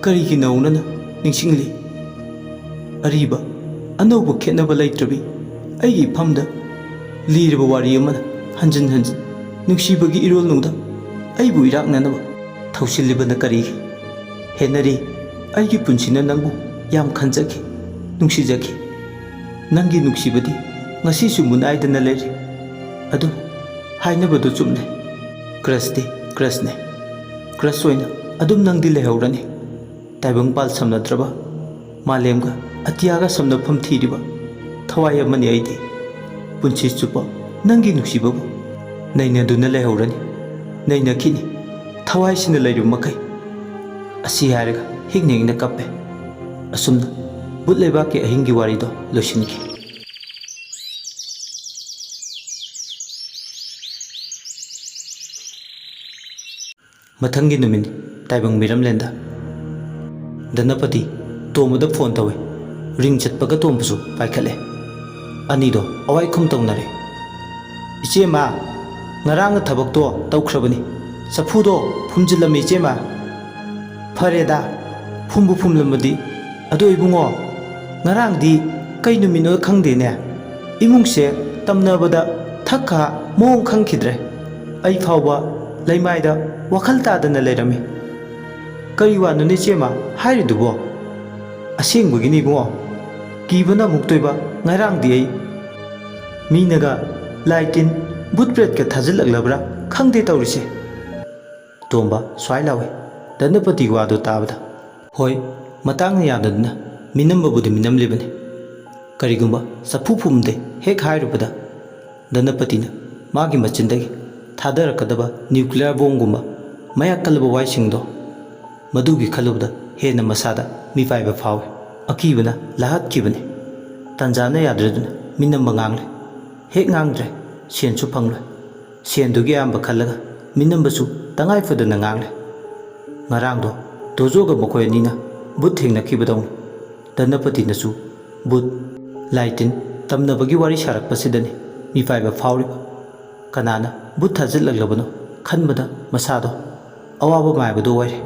ꯀꯔꯤꯒꯤ ꯅꯧꯅꯅ ꯅꯤꯡꯁꯤꯡꯂꯤ? ꯑꯔꯤꯕ ꯑꯅꯧꯕ ꯈꯦꯠꯅꯕ ꯂꯩꯇ꯭ꯔꯕꯤ ꯑꯩꯒꯤ ꯏꯐꯝꯗ ꯂꯤꯔꯕ ꯋꯥꯔꯤ ꯑꯃꯅ ꯍꯟꯖꯤꯟ ꯍꯟꯖꯤꯟ ꯅꯨꯡꯁꯤꯕꯒꯤ ꯏꯔꯣꯜꯅꯨꯡꯗ ꯑꯩꯕꯨ ꯏꯔꯥꯛꯅꯅꯕ ꯊꯧꯁꯤꯜꯂꯤꯕꯅ ꯀꯔꯤꯒꯤ? ꯍꯦꯅꯔꯤ, ꯑꯩꯒꯤ ꯄꯨꯟꯁꯤꯅ ꯅꯪꯕꯨ ꯌꯥꯝ ꯈꯟꯖꯈꯤ꯫ ꯅꯨꯡꯁꯤꯖꯈꯤ꯫ ꯅꯪꯒꯤ ꯅꯨꯡꯁꯤꯕꯗꯤ ꯉꯁꯤꯁꯨ ꯃꯨꯟꯅꯥꯏꯗꯅ ꯂꯩꯔꯤ꯫ ꯑꯗꯨ ꯍꯥꯏꯅꯕꯗꯨ ꯆꯨꯝꯂꯦ꯫ ꯀ꯭ꯔꯁꯇꯤ ꯀ꯭ꯔꯁꯅꯦ꯫ ꯀ꯭ꯔꯁ ꯑꯣꯏꯅ ꯑꯗꯨꯝ ꯅꯪꯗꯤ ꯂꯩꯍꯧꯔꯅꯤ꯫ ꯇꯥꯏꯕꯪꯄꯥꯜ ꯁꯝꯅꯗ꯭ꯔꯕ, ꯃꯥꯂꯦꯝꯒ ꯑꯇꯤꯌꯥꯒ ꯁꯝꯅꯐꯝ ꯊꯤꯔꯤꯕ ꯊꯋꯥꯏ ꯑꯃꯅꯤ ꯑꯩꯗꯤ꯫ ꯄꯨꯟꯁꯤ ꯆꯨꯞꯄ ꯅꯪꯒꯤ ꯅꯨꯡꯁꯤꯕꯕꯨ ꯅꯩꯅꯗꯨꯅ ꯂꯩꯍꯧꯔꯅꯤ꯫ ꯅꯩꯅꯈꯤꯅꯤ, ꯊꯋꯥꯏꯁꯤꯅ ꯂꯩꯔꯤꯕ ꯃꯈꯩ꯫ ꯑꯁꯤ ꯍꯥꯏꯔꯒ ꯍꯤꯛꯅ ꯍꯤꯛꯅ ꯀꯞꯄꯦ꯫ ꯑꯁꯨꯝꯅ ꯕꯨꯠ ꯂꯩꯕꯥꯛꯀꯤ ꯑꯍꯤꯡꯒꯤ ꯋꯥꯔꯤꯗꯣ ꯂꯣꯏꯁꯤꯟꯈꯤ꯫ ꯃꯊꯪꯒꯤ ꯅꯨꯃꯤꯠ, ꯇꯥꯏꯕꯪ ꯃꯤꯔꯝꯂꯦꯟꯗ꯫ ꯙꯅꯄꯇꯤ ꯇꯣꯝꯕꯗ ꯐꯣꯟ ꯇꯧꯏ꯫ ꯔꯤꯡ ꯆꯠꯄꯒ ꯇꯣꯝꯕꯁꯨ ꯄꯥꯏꯈꯠꯂꯦ꯫ ꯑꯅꯤꯗꯣ ꯑꯋꯥꯏꯈꯨꯝ ꯇꯧꯅꯔꯦ꯫ "ꯏꯆꯦꯃ, ꯉꯔꯥꯡꯅ ꯊꯕꯛꯇꯣ ꯇꯧꯈ꯭ꯔꯕꯅꯤ꯫ ꯆꯐꯨꯗꯣ ꯐꯨꯝꯖꯤꯜꯂꯝꯃꯤ, ꯏꯆꯦꯃ꯫" "ꯐꯔꯦꯗ, ꯐꯨꯝꯕꯨ ꯐꯨꯝꯂꯝꯃꯗꯤ꯫ ꯑꯗꯣ ꯏꯕꯨꯡꯉꯣ, ꯉꯔꯥꯡꯗꯤ ꯀꯩ ꯅꯨꯃꯤꯠꯅꯣ ꯈꯪꯗꯦꯅꯦ, ꯏꯃꯨꯡꯁꯦ ꯇꯝꯅꯕꯗ ꯊꯛ ꯈꯥ ꯃꯑꯣꯡ ꯈꯪꯈꯤꯗ꯭ꯔꯦ꯫ ꯑꯩ ꯐꯥꯎꯕ ꯂꯩꯃꯥꯏꯗ ꯋꯥꯈꯜ ꯇꯥꯗꯅ ꯂꯩꯔꯝꯃꯤ꯫" "ꯀꯔꯤ ꯋꯥꯅꯣꯅꯦ ꯏꯆꯦꯃ ꯍꯥꯏꯔꯤꯗꯨꯕꯣ?" "ꯑꯁꯦꯡꯕꯒꯤꯅꯤ ꯏꯕꯨꯡꯉꯣ, ꯀꯤꯕꯅ ꯑꯃꯨꯛꯇꯣꯏꯕ ꯉꯔꯥꯡꯗꯤ ꯑꯩ꯫ ꯃꯤꯅꯒ ꯂꯥꯏ ꯇꯤꯟ, ꯚꯨꯠ ꯄ꯭ꯔꯦꯠꯀ ꯊꯥꯖꯤꯜꯂꯛꯂꯕ꯭ꯔꯥ ꯈꯪꯗꯦ ꯇꯧꯔꯤꯁꯦ꯫" ꯇꯣꯝꯕ ꯁ꯭ꯋꯥꯏ ꯂꯥꯎꯏ꯫ ꯙꯅꯄꯇꯤꯒꯤ ꯋꯥꯗꯨ ꯇꯥꯕꯗ, "ꯍꯣꯏ, ꯃꯇꯥꯡꯅ ꯌꯥꯗꯗꯨꯅ ꯃꯤꯅꯝꯕꯕꯨꯗꯤ ꯃꯤꯅꯝꯂꯤꯕꯅꯤ꯫ ꯀꯔꯤꯒꯨꯝꯕ ꯆꯐꯨ ꯐꯨꯝꯗꯦ ꯍꯦꯛ ꯍꯥꯏꯔꯨꯕꯗ, ꯙꯅꯄꯇꯤꯅ ꯃꯥꯒꯤ ꯃꯆꯤꯟꯗꯒꯤ ꯊꯥꯗꯔꯛꯀꯗꯕ ꯅ꯭ꯌꯨꯀ꯭ꯂꯤꯌꯔ ꯕꯣꯝꯒꯨꯝꯕ ꯃꯌꯥꯛ ꯀꯜꯂꯕ ꯋꯥꯏꯁꯤꯡꯗꯣ, ꯃꯗꯨꯒꯤ ꯈꯜꯂꯨꯕꯗ ꯍꯦꯟꯅ ꯃꯁꯥꯗ ꯃꯤꯄꯥꯏꯕ ꯐꯥꯎꯏ꯫ ꯑꯀꯤꯕꯅ ꯂꯥꯍꯠꯈꯤꯕꯅꯤ꯫ ꯇꯥꯟꯖꯥꯅ ꯌꯥꯗ꯭ꯔꯗꯨꯅ ꯃꯤꯅꯝꯕ ꯉꯥꯡꯂꯦ꯫ ꯍꯦꯛ ꯉꯥꯡꯗ꯭ꯔꯦ, ꯁꯦꯟꯁꯨ ꯐꯪꯂꯣꯏ꯫ ꯁꯦꯟꯗꯨꯒꯤ ꯑꯌꯥꯝꯕ ꯈꯜꯂꯒ ꯃꯤꯅꯝꯕꯁꯨ ꯇꯉꯥꯏ ꯐꯗꯅ ꯉꯥꯡꯂꯦ꯫ ꯉꯔꯥꯡꯗꯣ ꯗꯣꯖꯣꯒ ꯃꯈꯣꯏ ꯑꯅꯤꯅ ꯚꯨꯠ ꯊꯦꯡꯅꯈꯤꯕꯗꯧꯅ ꯙꯅꯄꯇꯤꯅꯁꯨ ꯚꯨꯠ, ꯂꯥꯏ ꯇꯤꯟ ꯇꯝꯅꯕꯒꯤ ꯋꯥꯔꯤ ꯁꯥꯔꯛꯄꯁꯤꯗꯅꯤ ꯃꯤꯄꯥꯏꯕ ꯐꯥꯎꯔꯤꯕ꯫ ꯀꯅꯥꯅ ꯚꯨꯠ ꯊꯥꯖꯤꯜꯂꯛꯂꯕꯅꯣ ꯈꯟꯕꯗ ꯃꯁꯥꯗꯣ ꯑꯋꯥꯕ ꯃꯥꯏꯕꯗꯨ ꯑꯣꯏꯔꯦ꯫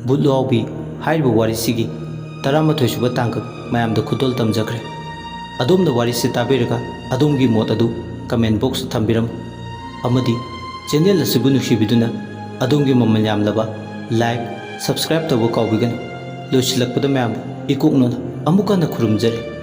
ꯚꯨꯠ ꯂꯨꯍꯥꯎꯕꯤ ꯍꯥꯏꯔꯤꯕ ꯋꯥꯔꯤꯁꯤꯒꯤ ꯇꯔꯥꯃꯥꯊꯣꯏ ꯁꯨꯕ ꯇꯥꯡꯀꯛ ꯃꯌꯥꯝꯗ ꯈꯨꯗꯣꯜ ꯇꯝꯖꯈ꯭ꯔꯦ꯫ ꯑꯗꯣꯝꯅ ꯋꯥꯔꯤꯁꯤ ꯇꯥꯕꯤꯔꯒ ꯑꯗꯣꯝꯒꯤ ꯃꯣꯠ ꯑꯗꯨ comment box ꯇ ꯊꯝꯕꯤꯔꯝꯃꯨ꯫ ꯑꯃꯗꯤ channel ꯑꯁꯤꯕꯨ ꯅꯨꯡꯁꯤꯕꯤꯗꯨꯅ ꯑꯗꯣꯝꯒꯤ ꯃꯃꯜ ꯌꯥꯝꯂꯕ like, subscribe ꯇꯧꯕ ꯀꯥꯎꯕꯤꯒꯅꯨ꯫ ꯂꯣꯏꯁꯤꯜꯂꯛꯄꯗ ꯃꯌꯥꯝꯕꯨ ꯏꯀꯣꯛꯅꯅ ꯑꯃꯨꯛ ꯍꯟꯅ ꯈꯨꯔꯨꯝꯖꯔꯤ꯫